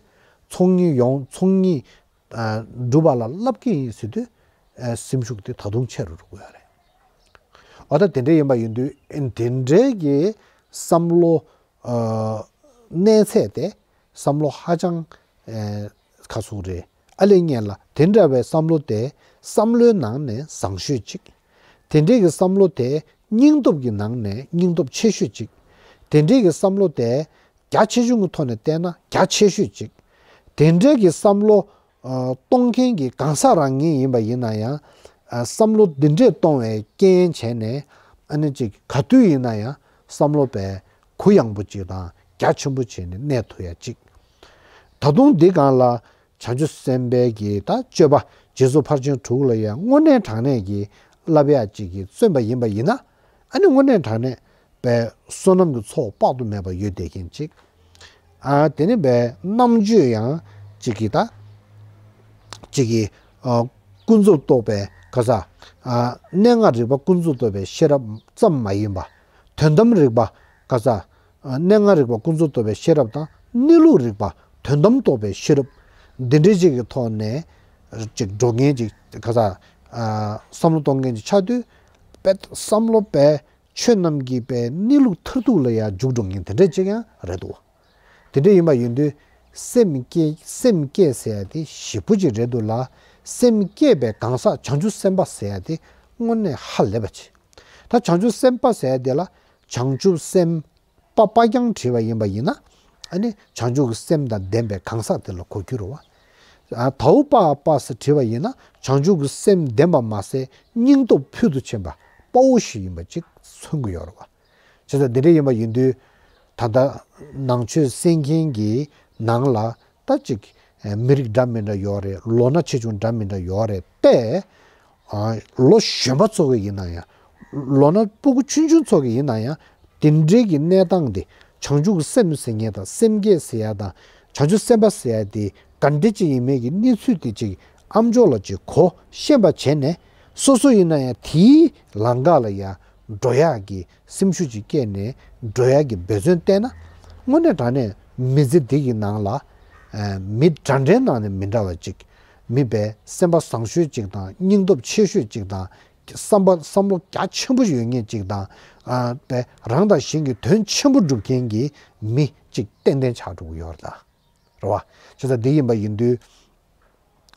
ཚོགས་གཉིས་ཡོང་ཚོགས་གཉིས་ཨ་སྒྲུབ་པ་ལ་བསླབ་ཀྱི་ཡིན་ཟེར་དུས་ཨ་སེམས་ཤུགས་དེ་ད་དུང་ཆེ་རུ་འགྲོ་གི་ཡོད་རེད། འོ་ད་དེ་འདྲ་ཡིན་པ་ཡིན་དུས་དེ་འདྲའི་གི་བསམ་བློ་ཨ་གནས་ཚད་དེ་བསམ་བློ་ཧ་ཅང་ཨ་ཁ་སུ་རེད། ཨ་ལས་ངན་ལ་དེ་འདྲ་བའི་བསམ་བློ་དེ་བསམ་བློའི་ནང་ནས་བཟང་ཤོས་གཅིག་དེ་འདྲའི་གི་བསམ་བློ་དེ་སྙིང་སྟོབས་ཀྱི་ནང་ནས་སྙིང་སྟོབས་ཆེ་ཤོས་གཅིག་དེ་འདྲའི་གི་བསམ་བློ་དེ་རྒྱ་ཆེ་ཆུང་གི་ཐོག་ནས་བལྟས་ན་རྒྱ་ཆེ་ཤོས་གཅིག་དེ་འདྲའི་གི་བསམ་བློ་ཨ་གཏོང་མཁན་གྱི་གང་ཟག་རང་ཉིད་ཡིན་པ་ཡིན་ན་ཡང་ཨ་བསམ་བློ་འདི་འདྲས་གཏོང་བའི་རྐྱེན་བྱས་ནས་ཨ་ནི་ཅིག་ག་དུས་ཡིན་ན་ཡང་བསམ་བློ་པའི་གུ་ཡངས་པོ་ཅིག་དང་རྒྱ་ཆེན་པོ་བྱས་ནས་གནས་ཐུབ་ཡ་ཅིག་ད་དུང་འདི་སྒང་ལ་བྱང་ཆུབ་སེམས་དཔའི་གི་ད་སྤྱོད་པ་རྗེས་སུ་ཕར་ཕྱིན་དྲུག་ལ་ཡང་དངོས་གནས་དྲང་གནས་ཀྱི་བསླབ་ཡ་ཅིག་གིས་མཚོན་པ་ཡིན་པ་ཡིན་ན། ཨ་ནི་དངོས་གནས་དྲང་གནས་པའི་བསོད་ནམས་ཀྱི་ཚོགས་དཔག་ཏུ་མེད་པ་ཡོད་བསྡད་མཁན་ཅིག་ཨ་དེ་ནི་པའི་རྣམ་དཔྱོད་ཡང་ཅིག་གི་ད་ཅིག་གི་ཨ་ཀུན་རྫོབ་རྟོགས་པའི་ག་ས་ཨ་གནས་ལྔ་རིག་པ་ཀུན་རྫོབ་རྟོགས་པའི་ཤེས་རབ་ཙམ་མ་ཡིན་པ། དོན་དམ་རིག་པ་ ག་ས། གནས་ལྔ་རིག་པ་ཀུན་རྫོབ་རྟོགས་པའི་ཤེས་རབ་དང་གནས་ལུགས་རིག་པ་དོན་དམ་རྟོགས་པའི་ཤེས་རབ། འདི་འདྲའི་ཅིག་གི་ཐོག་ནས་ཅིག་འགྲོ་མཁན་ཅིག་ག་ས། བསམ་བློ་གཏོང་མཁན་ཅིག་ཆགས་དུས། དཔེ་བསམ་བློ་དཔེ་ཆོས་རྣམས་ཀྱི་དཔེ་གནས་ལུགས་མཐར་ཐུག་ལ་ཡང་འཇུག་འགྲོ་མཁན་དེ་འདྲ་ཅིག་ཡང་རེད་འདུག་དེ་འདྲ་ཡིན་པ་ཡིན་དུས། སེམས་བསྐྱེད་སེམས་བསྐྱེད་ཟེར་ཡ་དེ་ཞེ་པོ་ཅིག་རེད་འདུག་ལ། སེམས་བསྐྱེད་པའི་གང་ཟག་བྱང་ཆུབ་སེམས་དཔའ་ཟེར་ཡ་དེ་དངོས་གནས་ཧ་ལས་པ་ཅིག་ད་བྱང་ཆུབ་སེམས་དཔའ་ཟེར་ཡ་དེ་ལ་བྱང་ཆུབ་སེམས་དཔའ་པ་རྐྱང་བྲིས་པ་ཡིན་པ་ཡིན་ན། ཨ་ནི་བྱང་ཆུབ་ཀྱི་སེམས་དང་ལྡན་པའི་གང་ཟག་དེ་ལ་གོ་རྒྱུ་རེད་བ། ཨ། དའོ་པ་པ་ས་བྲིས་པ་ཡིན་ན་བྱང་ཆུབ་ཀྱི་སེམས་ལྡན་པ་མ་ཟད་སྙིང་སྟོབས་ཕུལ་དུ་ཕྱིན་པ་དཔའ་བོ་ཞིག་ཡིན་པ་ཅིག་མཚོན་གྱི་ཡོད་རེད་བ། བྱས་ཙང་འདི་འདྲ་ཡིན་པ་ཡིན་དུས། ད་ལྟ་ནང་ཆོས་གསན་མཁན་གྱི་ནང་ལ་ད་ཅིག་མི་རིགས་འདྲ་མི་འདྲ་ཡོད་རེད། ལོ་ན་ཆེ་ཆུང་འདྲ་མི་འདྲ་ཡོད་རེད་དེ། ལོ་གཞོན་པ་ཚོ་གི་ཡིན་ན་ཡང་། ལོ་ན་སྤུ་གུ་ཆུང་ཆུང་ཚོ་གི་ཡིན་ན་ཡང་། དེ་འདྲའི་གི་གནས་སྟངས་དེ་བྱང་ཆུབ་ཀྱི་སེམས་ཟེར་མཁན་དང་སེམས་བསྐྱེད་ཟེར་ཡ་དང་བྱང་ཆུབ་སེམས་དཔའ་ཟེར་ཡ་དེ་ག་འདྲ་ཅིག་ཡིན་མིན་གྱི་གནས་ཚུལ་དེ་ཅིག་ཨམ་ཅོག་ལ་ཅིག་གོ་ཤེས་པ་བྱས་ནས། སོ་སོ་ཡིན་ན་ཡང་དེའི་ལམ་ཁ་ལ་ཡང་འགྲོ་ཡག་གི་སེམས་ཤུགས་ཅིག་བསྐྱེད་ནས་འགྲོ་ཡག་གི་འབད་བརྩོན་བསྟེན་ན། དངོས་གནས་དྲང་གནས་མི་ཚེ་འདི་གི་ནང་ལ། ཨ། མི་འདྲ་འདྲའི་ནང་ནས་མི་འདྲ་བ་ཅིག་མི་དཔེ་སེམས་པ་བཟང་ཤོས་ཅིག་དང་སྙིང་སྟོབས་ཆེ་ཤོས་ཅིག་དང་། བསམ་པ་བསམ་བློ་རྒྱ་ཆེན་པོ་ཡོད་མཁན་ཅིག་དང་། ཨ། དཔེ་རང་དང་གཞན་གྱི་དོན་ཆེན་པོ་སྒྲུབ་མཁན་གྱི་མི་ཅིག་ཏན་ཏན་ཆགས་འགྲོ་གི་ཡོད་རེད་ད། རེད་བ། བྱས་ཙང་འདི་ཡིན་པ་ཡིན་དུས།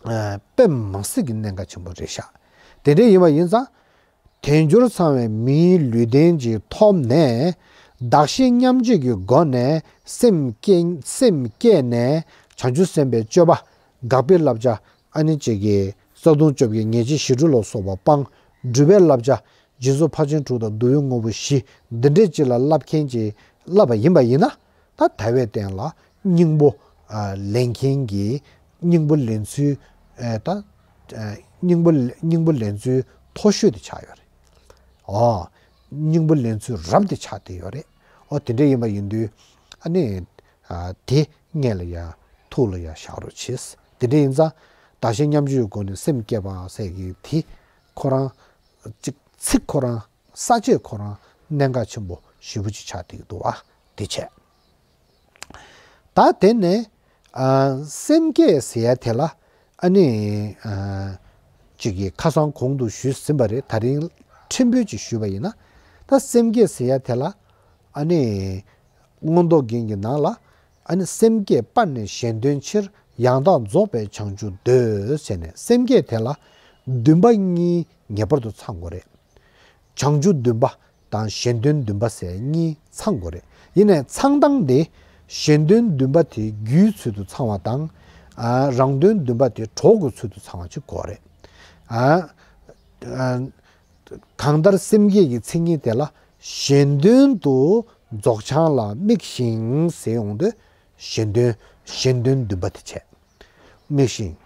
ཨ། དཔེ་མི་སྲིད་ཀྱི་གནད་འགག་ཆེན་པོ་རེད་ཤག་དེ་འདྲ་ཡིན་པ་ཡིན་ཙང་། དལ་འབྱོར་ཚང་བའི་མིའི་ལུས་རྟེན་གྱི་ཐོབ་ནས། བདག་གཞན་མཉམ་བརྗེ་གི་སྒོ་ནས་སེམས་བསྐྱེད་སེམས་བསྐྱེད་ནས་བྱང་ཆུབ་སེམས་དཔའི་སྤྱོད་པ། དགག་པའི་བསླབ་བྱ། ཨ་ནི་ཅིག་གི་རྩ་ལྟུང་བཅོ་བརྒྱད། ཉེས་བྱས་ཞི་ཁྲོ་ལ་སོགས་པ་སྤང་། སྒྲུབ་པའི་བསླབ་བྱ། སྦྱིན་སོགས་ཕར་ཕྱིན་དྲུག་དང་བསྡུ་བའི་དངོས་པོ་བཞི། འདི་འདྲས་ཅིག་ལ་བསླབ་མཁན་གྱི་བསླབ་པ་ཡིན་པ་ཡིན་ན། ད་དལ་བའི་སྟེང་ལ་སྙིང་པོ། ཨ། ལེན་མཁན་གྱི་སྙིང་པོ་ལེན་ཚུལ། ཨ། ད། ཨ། སྙིང་པོ་སྙིང་པོ་ལེན་ཚུལ་མཐོ་ཤོས་དེ་ཆགས་ཡོད་རེད། ཨོ། སྙིང་པོ་ལེན་ཚུལ་རབ་དེ་ཆགས་བསྡད་ཡོད་རེད། ཨོ། དེ་འདྲ་ཡིན་པ་ཡིན་དུས། ཨ་ནི། ཨ། དེ་སྔོན་ལ་ཡ་ཐུགས་ལ་ཡ་བཞག་རོགས་བྱེད། དེ་འདྲ་ཡིན་ཙང་། བདག་གཞན་མཉམ་བརྗེའི་སྒོ་ནས་སེམས་བསྐྱེད་པ་ཟེར་གྱི་དེ། ཁོ་རང་། ཅིག་ཚིག་ཁོ་རང་། ས་བཅད་ཁོ་རང་གནད་འགག་ཆེན་པོ་ཞེ་པོ་ཅིག་ཆགས་བསྡད་ཀྱི་འདུག་བ། དེ་བྱས། ད་དེ་ནས། ཨ། སེམས་བསྐྱེད་ཟེར་ཡ་དེ་ལ། ཨ་ནི། ཨ། ཅིག་གིས་ཁ་སང་གོང་དུ་ཞུས་ཟིན་པ་རེད། ད་རིང་ཕྲན་བུ་ཅིག་ཞུས་པ་ཡིན་ན། ད་སེམས་བསྐྱེད་ཟེར་ཡ་དེ་ལ། ཨ་ནི། མངོན་རྟོགས་རྒྱན་གྱི་ནང་ལ། ཨ་ནི་སེམས་བསྐྱེད་པ་ནི་གཞན་དོན་ཕྱིར། ཡང་དག་རྫོགས་པའི་བྱང་ཆུབ་འདོད། ཟེར་ནས་སེམས་བསྐྱེད་དེ་ལ་འདུན་པ་གཉིས་ངེས་པར་དུ་ཚང་དགོས་རེད། བྱང་ཆུབ་འདུན་པ་དང་གཞན་དོན་འདུན་པ་ཟེར་གཉིས་ཚང་དགོས་རེད། ཡིན་ནའི་ཚང་སྟངས་དེ་གཞན་དོན་འདུན་པ་དེ་རྒྱུའི་ཚུལ་དུ་ཚང་བ་དང་། ཨ། རང་དོན་འདུན་པ་དེ་གྲོགས་ཀྱི་ཚུལ་དུ་ཚང་བ་ཅིག་དགོས་རེད། ཨ། ཨ། གང་ལྟར་སེམས་བསྐྱེད་ཀྱི་མཚན་ཉིད་དེ་ལ་གཞན་དོན་དུ་རྫོགས་བྱང་ལ་དམིགས་ཤིང་ཟེར་ཡོང་དུས། གཞན་དོན་གཞན་དོན་འདུན་པ་དེ་བྱས། དམིགས་ཤིང་།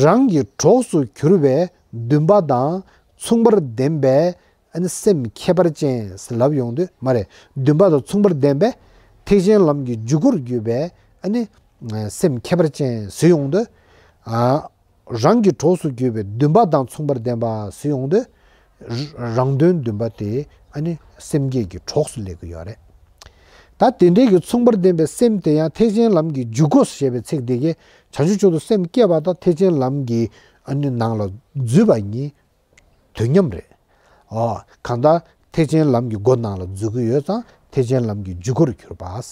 རང་གི་གྲོགས་སུ་གྱུར་པའི་འདུན་པ་དང་མཚུངས་པར་ལྡན་པའི། ཨ་ནི་སེམས་ཁྱད་པར་ཅན་ཟེར་ལབ་ཡོང་དུས་མ་རེད། འདུན་པ་དང་མཚུངས་པར་ལྡན་པའི་ཐེག་ཆེན་ལམ་གྱི་འཇུག་སྒོར་གྱུར་པའི། ཨ་ནི་སེམས་ཁྱད་པར་ཅན་ཟེར་ཡོང་དུས། ཨ། རང་གི་གྲོགས་སུ་གྱུར་པའི་འདུན་པ་དང་མཚུངས་པར་ལྡན་པ་ཟེར་ཡོང་དུས། ར- རང་དོན་འདུན་པ་དེ་ཨ་ནི་སེམས་བསྐྱེད་ཀྱི་གྲོགས་སུ་སླེབས་ཀྱི་ཡོད་རེད། ད་དེ་འདྲའི་གི་མཚུངས་པར་ལྡན་པའི་སེམས་དེ་ཡང་ཐེག་ཆེན་ལམ་གྱི་འཇུག་སྒོ་ཞེས་པའི་ཚིག་འདི་གིས་བྱང་ཆུབ་མཆོག་ཏུ་སེམས་བསྐྱེད་པ་དང་ཐེག་ཆེན་ལམ་གྱི་ཨ་ནི་ནང་ལ་འཛུལ་བ་གཉིས་དུས་མཉམ་རེད། ཨོ། གང་ལྟར་ཐེག་ཆེན་ལམ་གྱི་སྒོ་ནང་ལ་འཛུལ་གྱི་ཡོད་ཙང་ཐེག་ཆེན་ལམ་གྱི་འཇུག་སྒོར་གྱུར་པ།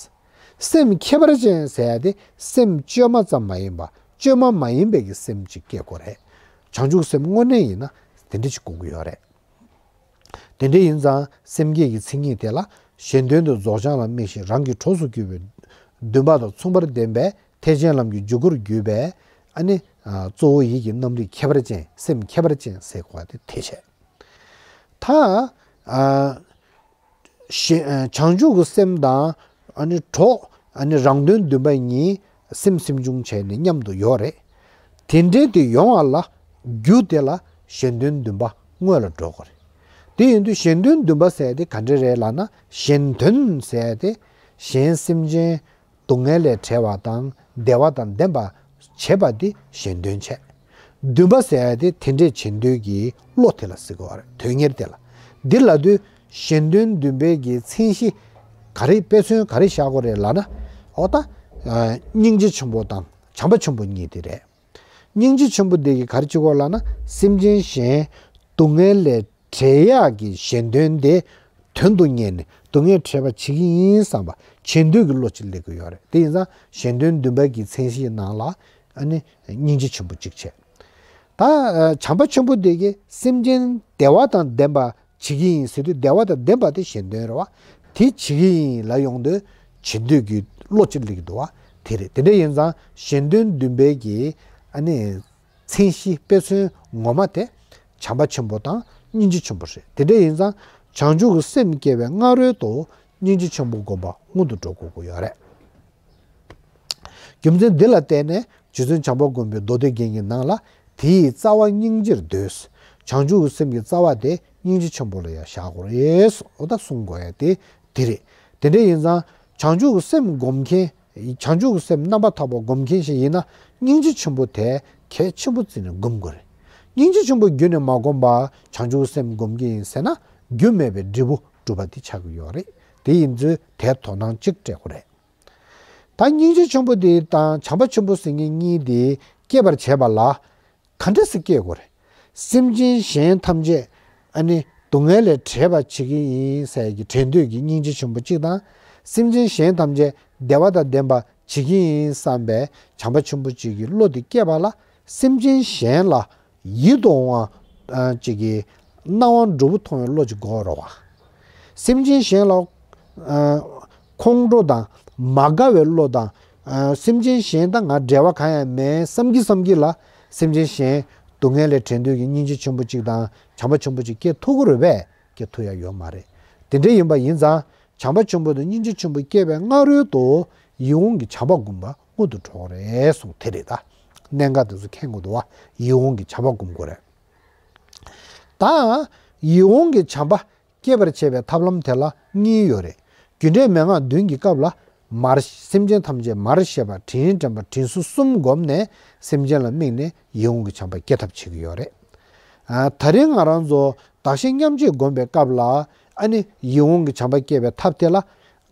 སེམས་ཁྱད་པར་ཅན་ཟེར་ཡ་དེ་སེམས་བཅོས་མ་ཙམ་མ་ཡིན་པ་བཅོས་མ་མ་ཡིན་པའི་གི་སེམས་ཅིག་སྐྱེ་དགོས་རེད། བྱང་ཆུབ་སེམས་དངོས་གནས་ཡིན་ན་དེ་འདྲ་ཞིག་དགོས་ཀྱི་ཡོད་རེད། དེ་འདྲ་ཡིན་ཙང་སེམས་བསྐྱེད་ཀྱི་མཚན་ཉིད་དེ་ལ་གཞན་དོན་དུ་རྫོགས་བྱང་ལ་དམིགས་ཤིང་རང་གི་གྲོགས་སུ་གྱུར་པའི་འདུན་པ་དང་མཚུངས་པར་ལྡན་པའི་ཐེག་ཆེན་ལམ་གྱི་འཇུག་སྒོར་གྱུར་པའི་ཨ་ནི་གཙོ་བོ་ཡིད་ཀྱི་རྣམ་རིག་ཁྱད་པར་ཅན་སེམས་ཁྱད་པར་ཅན་ཟེར་དགོས་པ་དེ་དེ་བྱས། ད་ཨ་གཞན- བྱང་ཆུབ་ཀྱི་སེམས་དང་ཨ་ནི་གྲོགས་ཨ་ནི་རང་དོན་འདུན་པ་གཉིས་སེམས་སེམས་བྱུང་བྱས་ནས་མཉམ་དུ་ཡོད་རེད། དེ་འདྲའི་དེ་ཡོང་བ་ལ་རྒྱུ་དེ་ལ་གཞན་དོན་འདུན་པ་སྔོན་ལ་འགྲོ་དགོས་རེད། དེ་ཡིན་དུས་གཞན་དོན་འདུན་པ་ཟེར་དེ་ག་འདྲ་རེད་ལབ་ན། གཞན་དོན་ཟེར་དེ་གཞན་སེམས་ཅན་སྡུག་བསྔལ་ལས་བྲལ་བ་དང་བདེ་བ་དང་ལྡན་པ་བྱེད་པ་དེ་གཞན་དོན་བྱས། འདུན་པ་ཟེར་ཡ་དེ་དེ་འདྲས་བྱེད་འདོད་ཀྱི་བློ་དེ་ལ་ཟེར་གྱི་ཡོད་རེད། དོན་གཉེར་དེ་ལ། འདི་ལབ་དུས་གཞན་དོན་འདུན་པའི་གི་མཚན་གཞི་ ག་རེ་དཔེ་མཚོན་ག་རེ་བཞག་དགོས་རེད་ལབ་ན། འོ་ད། ཨ། སྙིང་རྗེ་ཆེན་པོ་དང་བྱམས་པ་ཆེན་པོ་གཉིས་དེ་རེད། སྙིང་རྗེ་ཆེན་པོ་དེ་གིས་ག་རེ་བྱེད་དགོས་ལབ་ན། སེམས་ཅན་གཞན་སྡུག་བསྔལ་ལས་བྲལ་ཡག་གི་གཞན་དོན་དེ་དོན་དུ་གཉེར་ནས་སྡུག་བསྔལ་བྲལ་བ་བྱེད་ཀྱི་ཡིན་བསམ་པ་བྱེད་འདོད་ཀྱི་བློ་ཅིག་སླེབས་ཀྱི་ཡོད་རེད། དེ་ཡིན་ཙང་གཞན་དོན་བདུན་པ་གི་མཚན་གཞིའི་ནང་ལ་ཨ་ནི་སྙིང་རྗེ་ཆེན་པོ་གཅིག་བྱས། ད་བྱམས་པ་ཆེན་པོ་དེ་གིས་སེམས་ཅན་བདེ་བ་དང་ལྡན་པ་བྱེད་ཀྱི་ཡིན་ཟེར་དུས། བདེ་བ་དང་ལྡན་པ་དེ་གཞན་དོན་རེད་བ། དེ་བྱེད་ཀྱི་ཡིན་ལབ་ཡོང་དུས་བྱེད་འདོད་ཀྱི་བློ་ཅིག་སླེབས་ཀྱི་འདུག་བ། དེ་རེད། དེ་འདྲ་ཡིན་ཙང་གཞན་དོན་བདུན་པའི་གི་ཨ་ནི་མཚན་གཞི་དཔེ་མཚོན་ངོ་མ་དེ་བྱམས་པ་ཆེན་པོ་དང་སྙིང་རྗེ་ཆེན་པོ་རེད། དེ་འདྲ་ཡིན་ཙང་བྱང་ཆུབ་ཀྱི་སེམས་སྐྱེ་བའི་སྔ་རོལ་དུ་སྙིང་རྗེ་ཆེན་པོ་སྒོམ་པ་སྔོན་དུ་འགྲོ་དགོས་ཀྱི་ཡོད་རེད། རྒྱུ་མཚན་འདི་ལ་བརྟེན་ནས་རྗེ་བཙུན་བྱམས་པ་མགོན་པོའི་མདོ་སྡེ་རྒྱན་གྱི་ནང་ལ། དེ་ཡི་རྩ་བ་སྙིང་རྗེར་འདོད། བྱང་ཆུབ་ཀྱི་སེམས་ཀྱི་རྩ་བ་དེ་སྙིང་རྗེ་ཆེན་པོ་ལ་ཡང་བཞག་དགོས་རེད། འོ་ད་གསུང་དགོས་ཡ་དེ་འདི་རེད། དེ་འདྲ་ཡིན་ཙང་བྱང་ཆུབ་ཀྱི་སེམས་སྒོམ་མཁན། བྱང་ཆུབ་ཀྱི་སེམས་རྣམ་པར་དག་པ་སྒོམ་མཁན་ཞིག་ཡིན་ན། སྙིང་རྗེ་ཆེན་པོ་དེ་གལ་ཆེན་པོ་བརྩིས་ནས་སྒོམ་དགོས་རེད། སྙིང་རྗེ་ཆེན་པོ་རྒྱུད་ནས་མ་བསྒོམས་པར་བྱང་ཆུབ་ཀྱི་སེམས་སྒོམ་གྱི་ཡིན་ཟེར་ན། རྒྱུ་མེད་པའི་འབྲས་བུ་སྒྲུབ་པ་དེ་ཆགས་ཀྱི་ཡོད་རེད། དེ་ཡིན་ཚུལ་དེར་དོ་སྣང་གཅིག་སྤྲད་དགོས་རེད། ད་སྙིང་རྗེ་ཆེན་པོ་དེ་དང་བྱམས་པ་ཆེན་པོ་ཟེར་མཁན་གཉིས་དེ་སྐྱེད་པར་བྱེད་པ་ལ་ག་འདྲ་སེ་སྐྱེད་དགོས་རེད། སེམས་ཅན་གཞན་ཐམས་ཅད་ཨ་ནི་སྡུག་བསྔལ་ལས་བྲལ་བར་བྱེད་ཀྱི་ཡིན་ཟེར་གྱི་བྲལ་འདོད་ཀྱི་སྙིང་རྗེ་ཆེན་པོ་གཅིག་དང་། སེམས་ཅན་གཞན་ཐམས་ཅད་བདེ་བ་དང་ལྡན་པ་བྱེད་ཀྱི་ཡིན་བསམ་པའི་བྱམས་པ་ཆེན་པོ་གཅིག་གི་བློ་དེ་སྐྱེད་པ་ལ། སེམས་ཅན་གཞན་ལ་ཡིད་དུ་འོང་བ་ཅིག་གི་སྣང་བ་འགྲོ་བུ་མཐོང་བའི་བློ་ཅིག་དགོས་རེད་བ། སེམས་ཅན་གཞན་ལ་ཁོང་ཁྲོ་དང་མ་དགའ་བའི་བློ་དང་། སེམས་ཅན་གཞན་དང་ང་འབྲེལ་བ་གང་ཡང་མེད་བསམ་གྱི་བསམ་གྱི་ལ། སེམས་ཅན་གཞན་སྡུག་བསྔལ་ལས་བྲལ་འདོད་ཀྱི་སྙིང་རྗེ་ཆེན་པོ་གཅིག་དང་བྱམས་པ་ཆེན་པོ་གཅིག་སྐྱེ་ཐུབ་ཀྱི་རེད་པས། སྐྱེ་ཐུབ་ཡ་ཡོད་མ་རེད། དེ་འདྲ་ཡིན་པ་ཡིན་ཙང་བྱམས་པ་ཆེན་པོ་དང་སྙིང་རྗེ་ཆེན་པོ་སྐྱེ་བའི་སྔ་རོལ་དུ་ཡིད་འོང་གི་བྱམས་པ་སྒོམ་པ་སྔོན་དུ་འགྲོ་དགོས་རེད་གསུངས། དེ་རེད། ད་གནད་འགག་དེ་ཚོ་མཁྱེན་དགོས་འདུག་བ། ཡིད་འོང་གི་བྱམས་པ་སྒོམ་དགོས་རེད། ད་ཡིད་འོང་གི་བྱམས་པ་སྐྱེད་པར་བྱེད་པའི་ཐབས་ལམ་དེ་ལ་གཉིས་ཡོད་རེད། རྒྱུ་འབྲས་མན་ངག་བདུན་གྱི་སྐབས་ལ་མར། སེམས་ཅན་ཐམས་ཅད་མར་ཤེས་པ། དྲིན་དྲན་པ། དྲིན་གཟོ་གསུམ་བསྒོམས་ནས་སེམས་ཅན་ལ་དམིགས་ནས་ཡིད་འོང་གི་བྱམས་པ་སྐྱེ་ཐབས་བྱེད་ཀྱི་ཡོད་རེད། ཨ། ད་རིང་ང་རང་ཚོ་བདག་གཞན་མཉམ་བརྗེ་བསྒོམས་པའི་སྐབས་ལ། ཨ་ནི་ཡིད་འོང་གི་བྱམས་པ་སྐྱེ་བའི་ཐབས་དེ་ལ་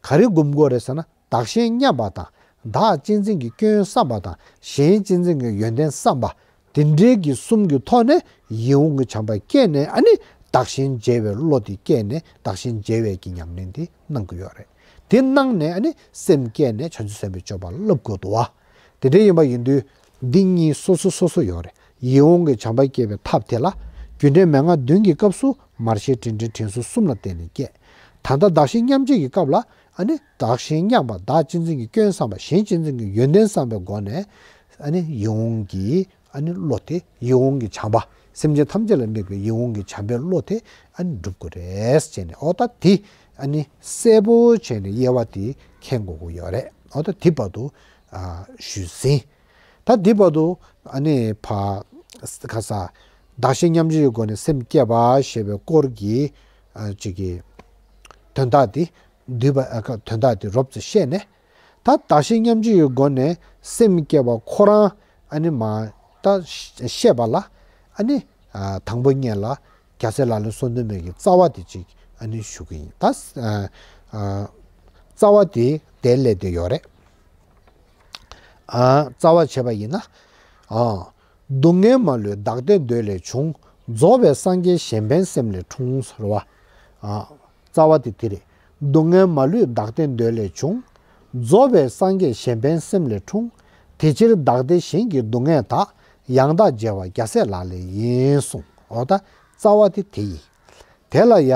ག་རེ་བསྒོམ་དགོས་རེད་ཟེར་ན། བདག་གཞན་མཉམ་པ་དང་། བདག་གཅེས་འཛིན་གྱི་སྐྱོན་བསམ་པ་དང་། གཞན་གཅེས་འཛིན་གྱི་ཡོན་ཏན་བསམ་པ། དེ་འདྲའི་གི་གསུམ་གྱི་ཐོག་ནས་ཡིད་འོང་གི་བྱམས་པ་སྐྱེས་ནས། ཨ་ནི་བདག་གཞན་བརྗེ་བའི་བློ་དེ་སྐྱེས་ནས། བདག་གཞན་བརྗེ་བའི་གི་ཉམས་ལེན་དེ་གནང་གི་ཡོད་རེད། དེ་གནང་ནས་ཨ་ནི་སེམས་བསྐྱེད་ནས་བྱང་ཆུབ་སེམས་དཔའི་སྤྱོད་པ་སློབ་དགོས་འདུག་བ། དེ་འདྲ་ཡིན་པ་ཡིན་དུས་འདི་གཉིས་སོ་སོ་སོ་སོ་ཡོད་རེད། ཡིད་འོང་གི་བྱམས་པ་སྐྱེ་བའི་ཐབས་དེ་ལ་རྒྱུ་འབྲས་མན་ངག་བདུན་གྱི་སྐབས་སུ་མར་ཤེས། དྲིན་དྲན། དྲིན་གཟོ་གསུམ་ལ་བརྟེན་ནས་སྐྱེ། ད་ལྟ་བདག་གཞན་མཉམ་བརྗེ་གི་སྐབས་ལ། ཨ་ནི་བདག་གཞན་མཉམ་པ། བདག་གཅེས་འཛིན་གྱི་སྐྱོན་བསམ་པ། གཞན་གཅེས་འཛིན་གྱི་ཡོན་ཏན་བསམ་པའི་སྒོ་ནས། ཨ་ནི་ཡིད་འོང་གི། ཨ་ནི་བློ་དེ། ཡིད་འོང་གི་བྱམས་པ། སེམས་ཅན་ཐམས་ཅད་ལ་དམིགས་པའི་ཡིད་འོང་གི་བྱམས་པའི་བློ་དེ་ཨ་ནི་སྒྲུབ་དགོས་རེད་ཟེར་ནས། འོ་ད་དེ་ཨ་ནི་གསལ་པོ་བྱས་ནས་དབྱེ་བ་དེ་མཁྱེན་དགོས་ཀྱི་ཡོད་རེད། འོ་ད་དེ་བར་དུ་ཨ་ཞུས་ཟིན། ད་འདི་བར་དུ་ཨ་ནི་ཕ་ཁ་ས་བདག་གཞན་མཉམ་བརྗེའི་སྒོ་ནས་སེམས་བསྐྱེད་པ་ཞེས་པའི་སྐོར་གྱི་ཨ་ཅིག་གི་དོན་དག་དེ། འདུས་པ། ཨ། དོན་དག་དེ་རོབ་ཙམ་བཤད་ནས། ད་བདག་གཞན་མཉམ་བརྗེའི་སྒོ་ནས་སེམས་བསྐྱེད་པ་ཁོ་རང་ཨ་ནི་མ་ད་བཤད་པ་ལ། ཨ་ནི་ཨ་དང་པོ་ཉིད་ལ་རྒྱལ་སྲས་ལག་ལེན་སོ་བདུན་མའི་གི་རྩ་བ་དེ་ཅིག་ཨ་ནི་ཞུ་གི་ཡིན། ད་ཨ་ཨ་རྩ་བ་དེ་དེ་ལས་དེ་ཡོད་རེད། ཨ། རྩ་བ་བྱས་པ་ཡིན་ན། ཨ། སྡུག་བསྔལ་མ་ལུས་བདག་བདེ་འདོད་ལས་བྱུང་། རྫོགས་པའི་སངས་རྒྱས་གཞན་ཕན་སེམས་ལས་འཁྲུངས་ཟེར་བ། ཨ། རྩ་བ་དེ་དེ་རེད། སྡུག་བསྔལ་མ་ལུས་བདག་བདེ་འདོད་ལས་བྱུང་། རྫོགས་པའི་སངས་རྒྱས་གཞན་ཕན་སེམས་ལས་འཁྲུངས། དེ་ཕྱིར་བདག་བདེ་གཞན་གྱི་སྡུག་བསྔལ་དག། ཡང་དག་རྒྱལ་བ་རྒྱལ་སྲས་ལག་ལེན་ཡིན་གསུངས། འོ་ད་རྩ་བ་དེ་དེ་ཡིན། དེ་ལ་ཡ།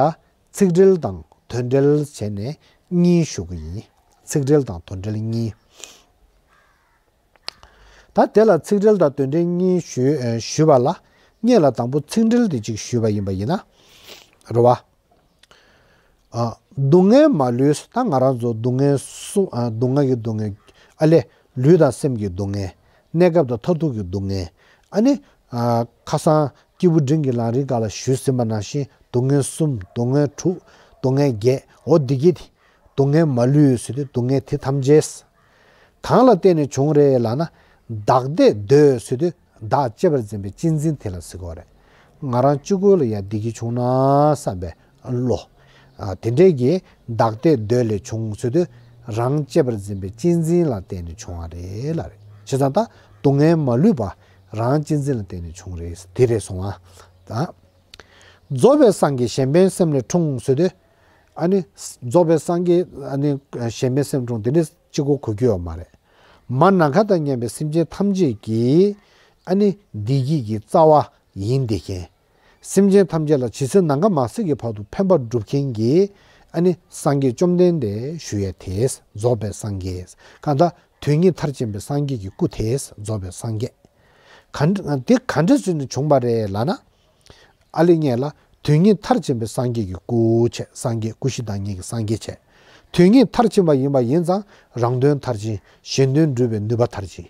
ཚིག་འགྲེལ་དང་དོན་འགྲེལ་བྱས་ནས་གཉིས་ཞུ་གི་ཡིན། ཚིག་འགྲེལ་དང་དོན་འགྲེལ་གཉིས། ད་དེ་ལ་ཚིག་འགྲེལ་དང་དོན་འགྲེལ་གཉིས་ཞུ། ཨ། ཞུས་པ་ལ། སྔོན་ལ་དང་པོ་ཚིག་འགྲེལ་དེ་གཅིག་ཞུས་པ་ཡིན་པ་ཡིན་ན། རེད་བ། ཨ། སྡུག་བསྔལ་མ་ལུས། ད་ང་རང་ཚོ་སྡུག་བསྔལ་གསུམ། ཨ། སྡུག་བསྔལ་གྱི་སྡུག་བསྔལ། ཨ་ལས། ལུས་དང་སེམས་ཀྱི་སྡུག་བསྔལ། གནས་སྐབས་དང་མཐར་ཐུག་གི་སྡུག་བསྔལ། ཨ་ནི། ཨ། ཁ་སང་སྐྱེས་བུ་འབྲིང་གི་ལམ་རིམ་སྒང་ལ་ཞུས་ཟིན་པ་ནང་བཞིན། སྡུག་བསྔལ་གསུམ། སྡུག་བསྔལ་དྲུག། སྡུག་བསྔལ་བརྒྱད། འོ་འདི་གི་དེ། སྡུག་བསྔལ་མ་ལུས་ཟེར་དུས་སྡུག་བསྔལ་དེ་ཐམས་ཅད། གང་ལ་བརྟེན་ནས་བྱུང་རེད་ལབ་ན། བདག་བདེ་འདོད་ཟེར་དུས་བདག་གཅེས་པར་འཛིན་པའི་གཅེས་འཛིན་དེ་ལ་ཟེར་གྱི་ཡོད་རེད། ང་རང་གཅིག་པོ་ལ་ཡ་བདེ་སྐྱིད་བྱུང་ན་བསམ་པའི་བློ། ཨ་དེ་འདྲའི་གི་བདག་ལྟའི་འདོད་ལས་བྱུང་ཟེར་དུས་རང་གཅེས་པར་འཛིན་པའི་གཅེས་འཛིན་ལ་བརྟེན་ནས་བྱུང་བ་རེད་ལབ་རེད། བྱས་ཙང་ད་སྡུག་བསྔལ་མ་ལུས་པ་རང་གཅེས་འཛིན་ལ་བརྟེན་ནས་བྱུང་རེད་དེ་རེད་སོང་ཨ། ད་རྫོགས་པའི་སངས་རྒྱས་གཞན་ཕན་སེམས་ལས་འཁྲུངས་ཟེར་དུས། ཨ་ནི་རྫོགས་པའི་སངས་རྒྱས་ཨ་ནི་གཞན་ཕན་སེམས་འཁྲུངས་དེ་འདྲ་གཅིག་པོ་གོ་རྒྱུ་ཡོད་མ་རེད། མ་ནམ་མཁའ་དང་མཉམ་པའི་སེམས་ཅན་ཐམས་ཅད་ཀྱི་ཨ་ནི་བདེ་སྐྱིད་ཀྱི་རྩ་བ་ཡིན་བསྡད་མཁན། སེམས་ཅན་ཐམས་ཅད་ལ་ཇི་སྲིད་ནམ་མཁའ་མ་ཟད་ཀྱི་བར་དུ་ཕན་པ་སྒྲུབ་མཁན་གྱི་ཨ་ནི་སངས་རྒྱས་བཅོམ་ལྡན་འདས་ཞུ་ཡས་དེ་རྫོགས་པའི་སངས་རྒྱས། གང་ལྟར་དོན་གཉིས་མཐར་ཕྱིན་པའི་སངས་རྒྱས་ཀྱི་སྐུ་དེ་རྫོགས་པའི་སངས་རྒྱས། ག་འདྲ་དེ་ག་འདྲ་བྱས་ནས་བྱུང་བ་རེད་ལབ་ན། ཨ་ལི་ངས་ལ་དོན་གཉིས་མཐར་ཕྱིན་པའི་སངས་རྒྱས་ཀྱི་སྐུ་བྱས། སངས་རྒྱས་སྐུ་བཞི་བདག་ཉིད་ཀྱི་སངས་རྒྱས་བྱས། དོན་གཉིས་མཐར་ཕྱིན་པ་ཡིན་པ་ཡིན་ཙང་རང་དོན་མཐར་ཕྱིན་གཞན་དོན་སྒྲུབ་པའི་ནུས་པ་མཐར་ཕྱིན།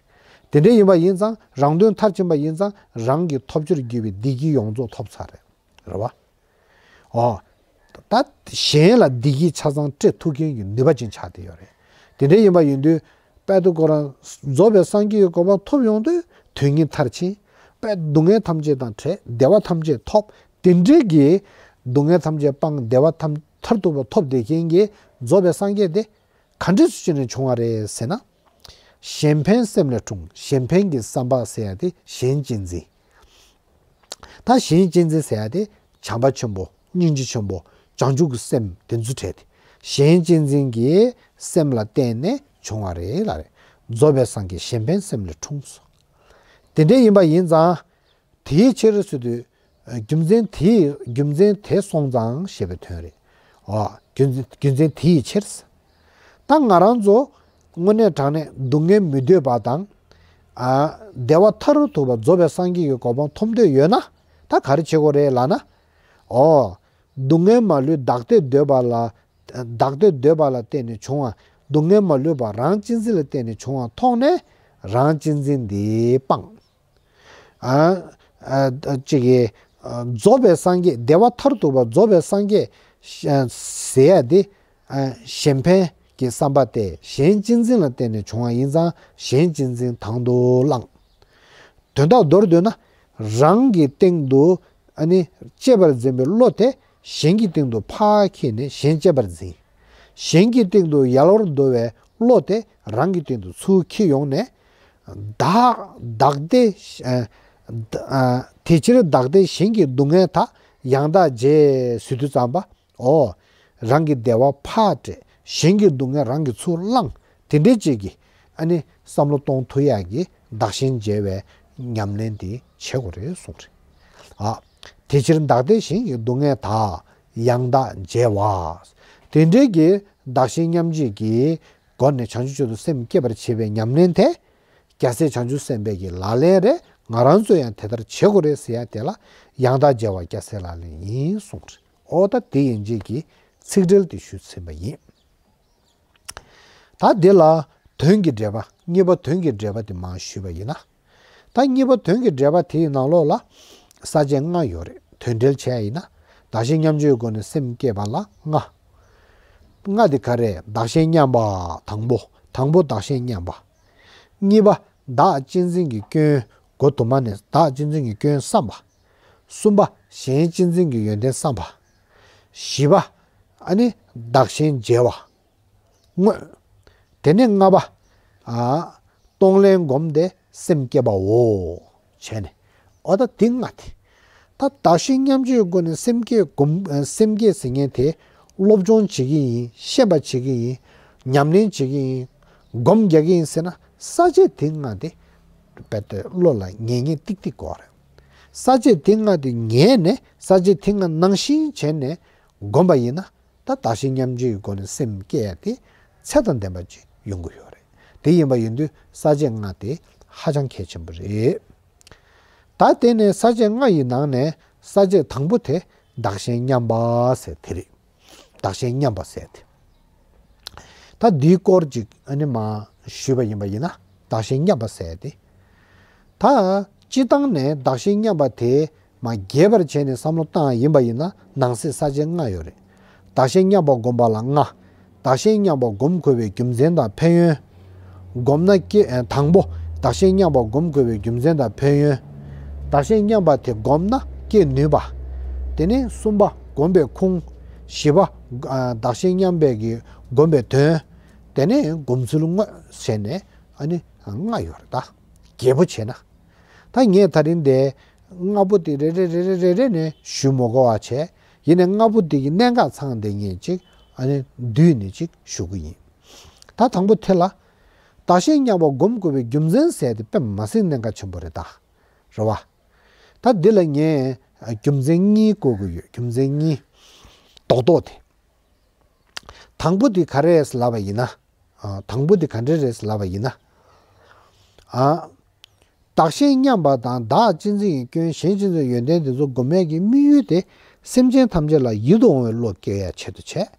དེ་འདྲ་ཡིན་པ་ཡིན་ཙང་རང་དོན་མཐར་ཕྱིན་པ་ཡིན་ཙང་རང་གི་ཐོབ་བྱར་གྱུར་པའི་བདེ་སྐྱིད་ཡོངས་རྫོགས་ཐོབ་ཚར་རེད། རེད་བ། ཨོ། ད་གཞན་ལ་བདེ་སྐྱིད་ཆ་ཚང་སྤྲད་ཐུབ་མཁན་གྱི་ནུས་པ་ཅན་ཆགས་བསྡད་ཡོད་རེད། དེ་འདྲ་ཡིན་པ་ཡིན་དུས། དཔལ་དུས་ཁོ་རང་རྫོགས་པའི་སངས་རྒྱས་ཀྱི་གོ་འཕང་ཐོབ་ཡོང་དུས་དོན་གཉིས་མཐར་ཕྱིན། དཔལ་སྡུག་བསྔལ་ཐམས་ཅད་དང་བྲལ་བདེ་བ་ཐམས་ཅད་ཐོབ། དེ་འདྲའི་གི་སྡུག་བསྔལ་ཐམས་ཅད་སྤངས་བདེ་བ་ཐམས་མཐར་ཐུག་པ་ཐོབ་བསྡད་མཁན་གྱི་རྫོགས་པའི་སངས་རྒྱས་དེ་ག་འདྲ་སུ་ཅི་ནས་བྱུང་བ་རེད་ཟེར་ན། གཞན་ཕན་སེམས་ལས་འཁྲུངས། གཞན་ཕན་གྱི་བསམ་པ་ཟེར་ཡ་དེ་གཞན་གཅེས་འཛིན། ད་གཞན་གཅེས་འཛིན་ཟེར་ཡ་དེ་བྱམས་པ་ཆེན་པོ་སྙིང་རྗེ་ཆེན་པོ་བྱང་ཆུབ་ཀྱི་སེམས་དེ་ཚོ་བྲལ་ཏེ་གཞན་གཅེས་འཛིན་གྱི་སེམས་ལ་བརྟེན་ནས་བྱུང་བ་རེད་ལབ་རེད། རྫོགས་པའི་སངས་རྒྱས་གཞན་ཕན་སེམས་ལས་འཁྲུངས་སོ། དེ་འདྲ་ཡིན་པ་ཡིན་ཙང་དེའི་ཕྱིར་ཟེར་དུས། རྒྱུ་མཚན་དེའི་རྒྱུ་མཚན་དེ་སོང་ཙང་ཞེས་པའི་དོན་རེད། འོ། རྒྱུ་མཚན་རྒྱུ་མཚན་དེའི་ཕྱིར། ད་ང་རང་ཚོ་དངོས་གནས་དྲང་གནས་སྡུག་བསྔལ་མི་འདོད་པ་དང་། ཨ། བདེ་བ་མཐར་ཐུག་པ་རྫོགས་པའི་སངས་རྒྱས་ཀྱི་གོ་འཕང་ཐོབ་འདོད་ཡོད་ན་ད་ག་རེ་བྱེད་དགོས་རེད་ལབ་ན། འོ། སྡུག་བསྔལ་མ་ལུས་བདག་ལྟའི་འདོད་པ་ལ། བདག་ལྟའི་འདོད་པ་ལ་བརྟེན་ནས་བྱུང་བ། སྡུག་བསྔལ་མ་ལུས་པ་རང་གཅེས་འཛིན་ལ་བརྟེན་ནས་བྱུང་བ་མཐོང་ནས་རང་གཅེས་འཛིན་འདི་སྤངས། ཨ། ཨ། ཅིག་གིས། ཨ། རྫོགས་པའི་སངས་རྒྱས་བདེ་བ་མཐར་ཐུག་པ་རྫོགས་པའི་སངས་རྒྱས། ཨ། ཟེར་ཡ་དེ། ཨ། གཞན་ཕན་གྱི་བསམ་པ་སྟེ་གཞན་གཅེས་འཛིན་ལ་བརྟེན་ནས་བྱུང་བ་ཡིན་ཙང་གཞན་གཅེས་འཛིན་དང་དུ་བླངས། དོན་དག་མདོར་བསྡུས་ན། རང་གི་སྟེང་དུ། ཨ་ནི་གཅེས་པར་འཛིན་པའི་བློ་དེ་གཞན་གྱི་སྟེང་དུ་ཕར་འཁྱེར་ནས་གཞན་གཅེས་པར་འཛིན། གཞན་གྱི་སྟེང་དུ་ཡལ་བར་འདོར་བའི་བློ་དེ་རང་གི་སྟེང་དུ་ཚུར་འཁྱེར་ཡོང་ནས། བདག་བདག་ལྟའི། ཨ། ཨ། དེ་ཕྱིར་བདག་ལྟའི་གཞན་གྱི་སྡུག་བསྔལ་དག་ཡང་དག་བརྗེ་ཟེར་དུས་ཙམ་པ། འོ། རང་གི་བདེ་བ་ཕར་སྤྲད། གཞན་གྱི་སྡུག་བསྔལ་རང་གིས་ཚུར་བླངས། དེ་འདྲའི་ཅིག་གི་ཨ་ནི་བསམ་བློ་གཏོང་ཐུབ་ཡག་གི་བདག་གཞན་བརྗེ་བའི་ཉམས་ལེན་དེ་བྱེད་དགོས་རེད་གསུངས་རེད། ཨ། དེ་ཕྱིར་བདག་ལྟའི་གཞན་གྱི་སྡུག་བསྔལ་དག་ཡང་དག་བརྗེ་བ། དེ་འདྲའི་གི་བདག་གཞན་མཉམ་བརྗེ་གི་སྒོ་ནས་བྱང་ཆུབ་མཆོག་ཏུ་སེམས་བསྐྱེད་པར་བྱེད་པའི་ཉམས་ལེན་དེ། རྒྱལ་སྲས་བྱང་ཆུབ་སེམས་དཔའི་གི་ལག་ལེན་རེད། ང་རང་ཚོ་ཡང་དེ་ལྟར་བྱེད་དགོས་རེད་ཟེར་ཡ་དེ་ལ་ཡང་དག་བརྗེ་བ་རྒྱལ་སྲས་ལག་ལེན་ཡིན་གསུངས་རེད། ཨོ་ད་དེ་ཡན་ཆད་ཀྱི་ཚིག་འགྲེལ་དེ་ཞུས་ཟིན་པ་ཡིན། ད་འདི་ལ་དོན་གྱི་འགྲེལ་པ་གཉིས་པ་དོན་གྱི་འགྲེལ་པ་དེ་མར་ཞུས་པ་ཡིན་ན། ད་གཉིས་པ་དོན་གྱི་འགྲེལ་པ་དེའི་ནང་ལོགས་ལ་ས་བཅད་ལྔ་ཡོད་རེད། དོན་འགྲེལ་བྱས་ཡིན་ན་བདག་གཞན་མཉམ་བརྗེའི་སྒོ་ནས་སེམས་བསྐྱེད་པ་ལ་ལྔ། ལྔ་དེ་ག་རེ། བདག་གཞན་མཉམ་པ་དང་པོ། དང་པོ་བདག་གཞན་མཉམ་པ། གཉིས་པ་བདག་གཅེས་འཛིན་གྱི་སྐྱོན། འགོ་དུ་མ་ནས་བདག་གཅེས་འཛིན་གྱི་སྐྱོན་བསམ་པ། གསུམ་པ་གཞན་གཅེས་འཛིན་གྱི་ཡོན་ཏན་བསམ་པ། བཞི་པ་ཨ་ནི་བདག་གཞན་བརྗེ་བ། དངོས། དེ་ནས་ལྔ་པ། ཨ། གཏོང་ལེན་སྒོམ་སྟེ་སེམས་བསྐྱེད་པའོ། བྱས་ནས། འོ་ད་དེ་ལྔ་དེ། ད་བདག་གཞན་མཉམ་བརྗེའི་སྒོ་ནས་སེམས་བསྐྱེད་སྒོམ། སེམས་བསྐྱེད་ཟེར་མཁན་དེ་སློབ་སྦྱོང་བྱེད་ཀྱི་ཡིན། ཤེས་པ་བྱེད་ཀྱི་ཡིན། ཉམས་ལེན་བྱེད་ཀྱི་ཡིན། སྒོམ་རྒྱག་གི་ཡིན་ཟེར་ན་ས་བཅད་དེ་ལྔ་དེ་རྦད་དེ་བློ་ལ་ངེས་ངེས་ཏིག་ཏིག་དགོས་རེད། ས་བཅད་དེ་ལྔ་དེ་ངེས་ནས་ས་བཅད་དེ་ལྔ་ནང་བཞིན་བྱས་ནས་སྒོམ་པ་ཡིན་ན། ད་བདག་གཞན་མཉམ་བརྗེའི་སྒོ་ནས་སེམས་བསྐྱེད་ཡ་དེ་ཚད་དང་ལྡན་པ་ཅིག་ཡོང་གི་ཡོད་རེད། དེ་ཡིན་པ་ཡིན་དུས་ས་བཅད་ལྔ་དེ་ཧ་ཅང་གལ་ཆེན་པོ་རེད། ད་དེ་ནས་ས་བཅད་ལྔ་ཡི་ནང་ནས་ས་བཅད་དང་པོ་དེ་བདག་གཞན་མཉམ་པ་ཟེར་དེ་རེད། བདག་གཞན་མཉམ་པ་ཟེར་དེ། ད་འདིའི་སྐོར་ཅིག་ཨ་ནི་མ་ཞུས་པ་ཡིན་པ་ཡིན་ན་བདག་གཞན་མཉམ་པ་ཟེར་དེ། ད་སྤྱིར་བཏང་ནས་བདག་གཞན་མཉམ་པ་དེ་མ་རྒྱས་པར་བྱས་ནས་བསམ་བློ་བཏང་ཡིན་པ་ཡིན་ན་ནང་གསེས་ས་བཅད་ལྔ་ཡོད་རེད། བདག་གཞན་མཉམ་པ་སྒོམ་པ་ལ་ལྔ། བདག་གཞན་མཉམ་པ་སྒོམ་དགོས་པའི་རྒྱུ་མཚན་དང་ཕན་ཡོན། སྒོམ་ན་སྐྱེ། དང་པོ། བདག་གཞན་མཉམ་པ་སྒོམ་དགོས་པའི་རྒྱུ་མཚན་དང་ཕན་ཡོན། བདག་གཞན་མཉམ་པ་དེ་སྒོམ་ན་སྐྱེ་ནུས་པ། དེ་ནས་གསུམ་པ། སྒོམ་པའི་ཁུངས། བཞི་པ། ཨ། བདག་གཞན་མཉམ་པའི་གི་སྒོམ་པའི་དོན། དེ་ནས་སྒོམ་ཚུལ་དངོས་བྱས་ནས་ཨ་ནི་ལྔ་ཡོད་རེད་ད། རྒྱས་པོ་བྱས་ན། ད་ངས་ད་རིང་འདི་ལྔ་པོ་དེ་རེ་རེ་རེ་རེ་རེ་རེ་ནས་ཞུ་མི་དགོས་པ་བྱས། ཡིན་ནའི་ལྔ་པོ་དེ་གི་གནད་འགག་ཚང་དེ་ངས་ཅིག་ཨ་ནི་བསྡུས་ནས་ཅིག་ཞུ་གི་ཡིན། ད་དང་པོ་དེ་ལ། བདག་གཞན་མཉམ་པ་སྒོམ་དགོས་པའི་རྒྱུ་མཚན་ཟེར་དེ་དཔེ་མི་སྲིད་གནད་འགག་ཆེན་པོ་རེད་ད། རེད་བ། ད་འདི་ལ་ངས་རྒྱུ་མཚན་གཉིས་བཀོད་དགོས་ཡོད། རྒྱུ་མཚན་གཉིས། རྡོག་རྡོག་དེ། དང་པོ་དེ་ག་རེ་རེད་ལབ་པ་ཡིན་ན། ཨ། དང་པོ་དེ་ག་འདྲ་རེད་ལབ་པ་ཡིན་ན། ཨ། བདག་གཞན་མཉམ་པ་དང་བདག་གཅེས་འཛིན་གྱི་སྐྱོན། གཞན་གཅེས་འཛིན་གྱི་ཡོན་ཏན་དེ་ཚོ་སྒོམ་ཡས་ཀྱི་དམིགས་ཡུལ་དེ་སེམས་ཅན་ཐམས་ཅད་ལ་ཡིད་དུ་འོང་བའི་བློ་སྐྱེ་ཡ་ཆེད་དུ་བྱས།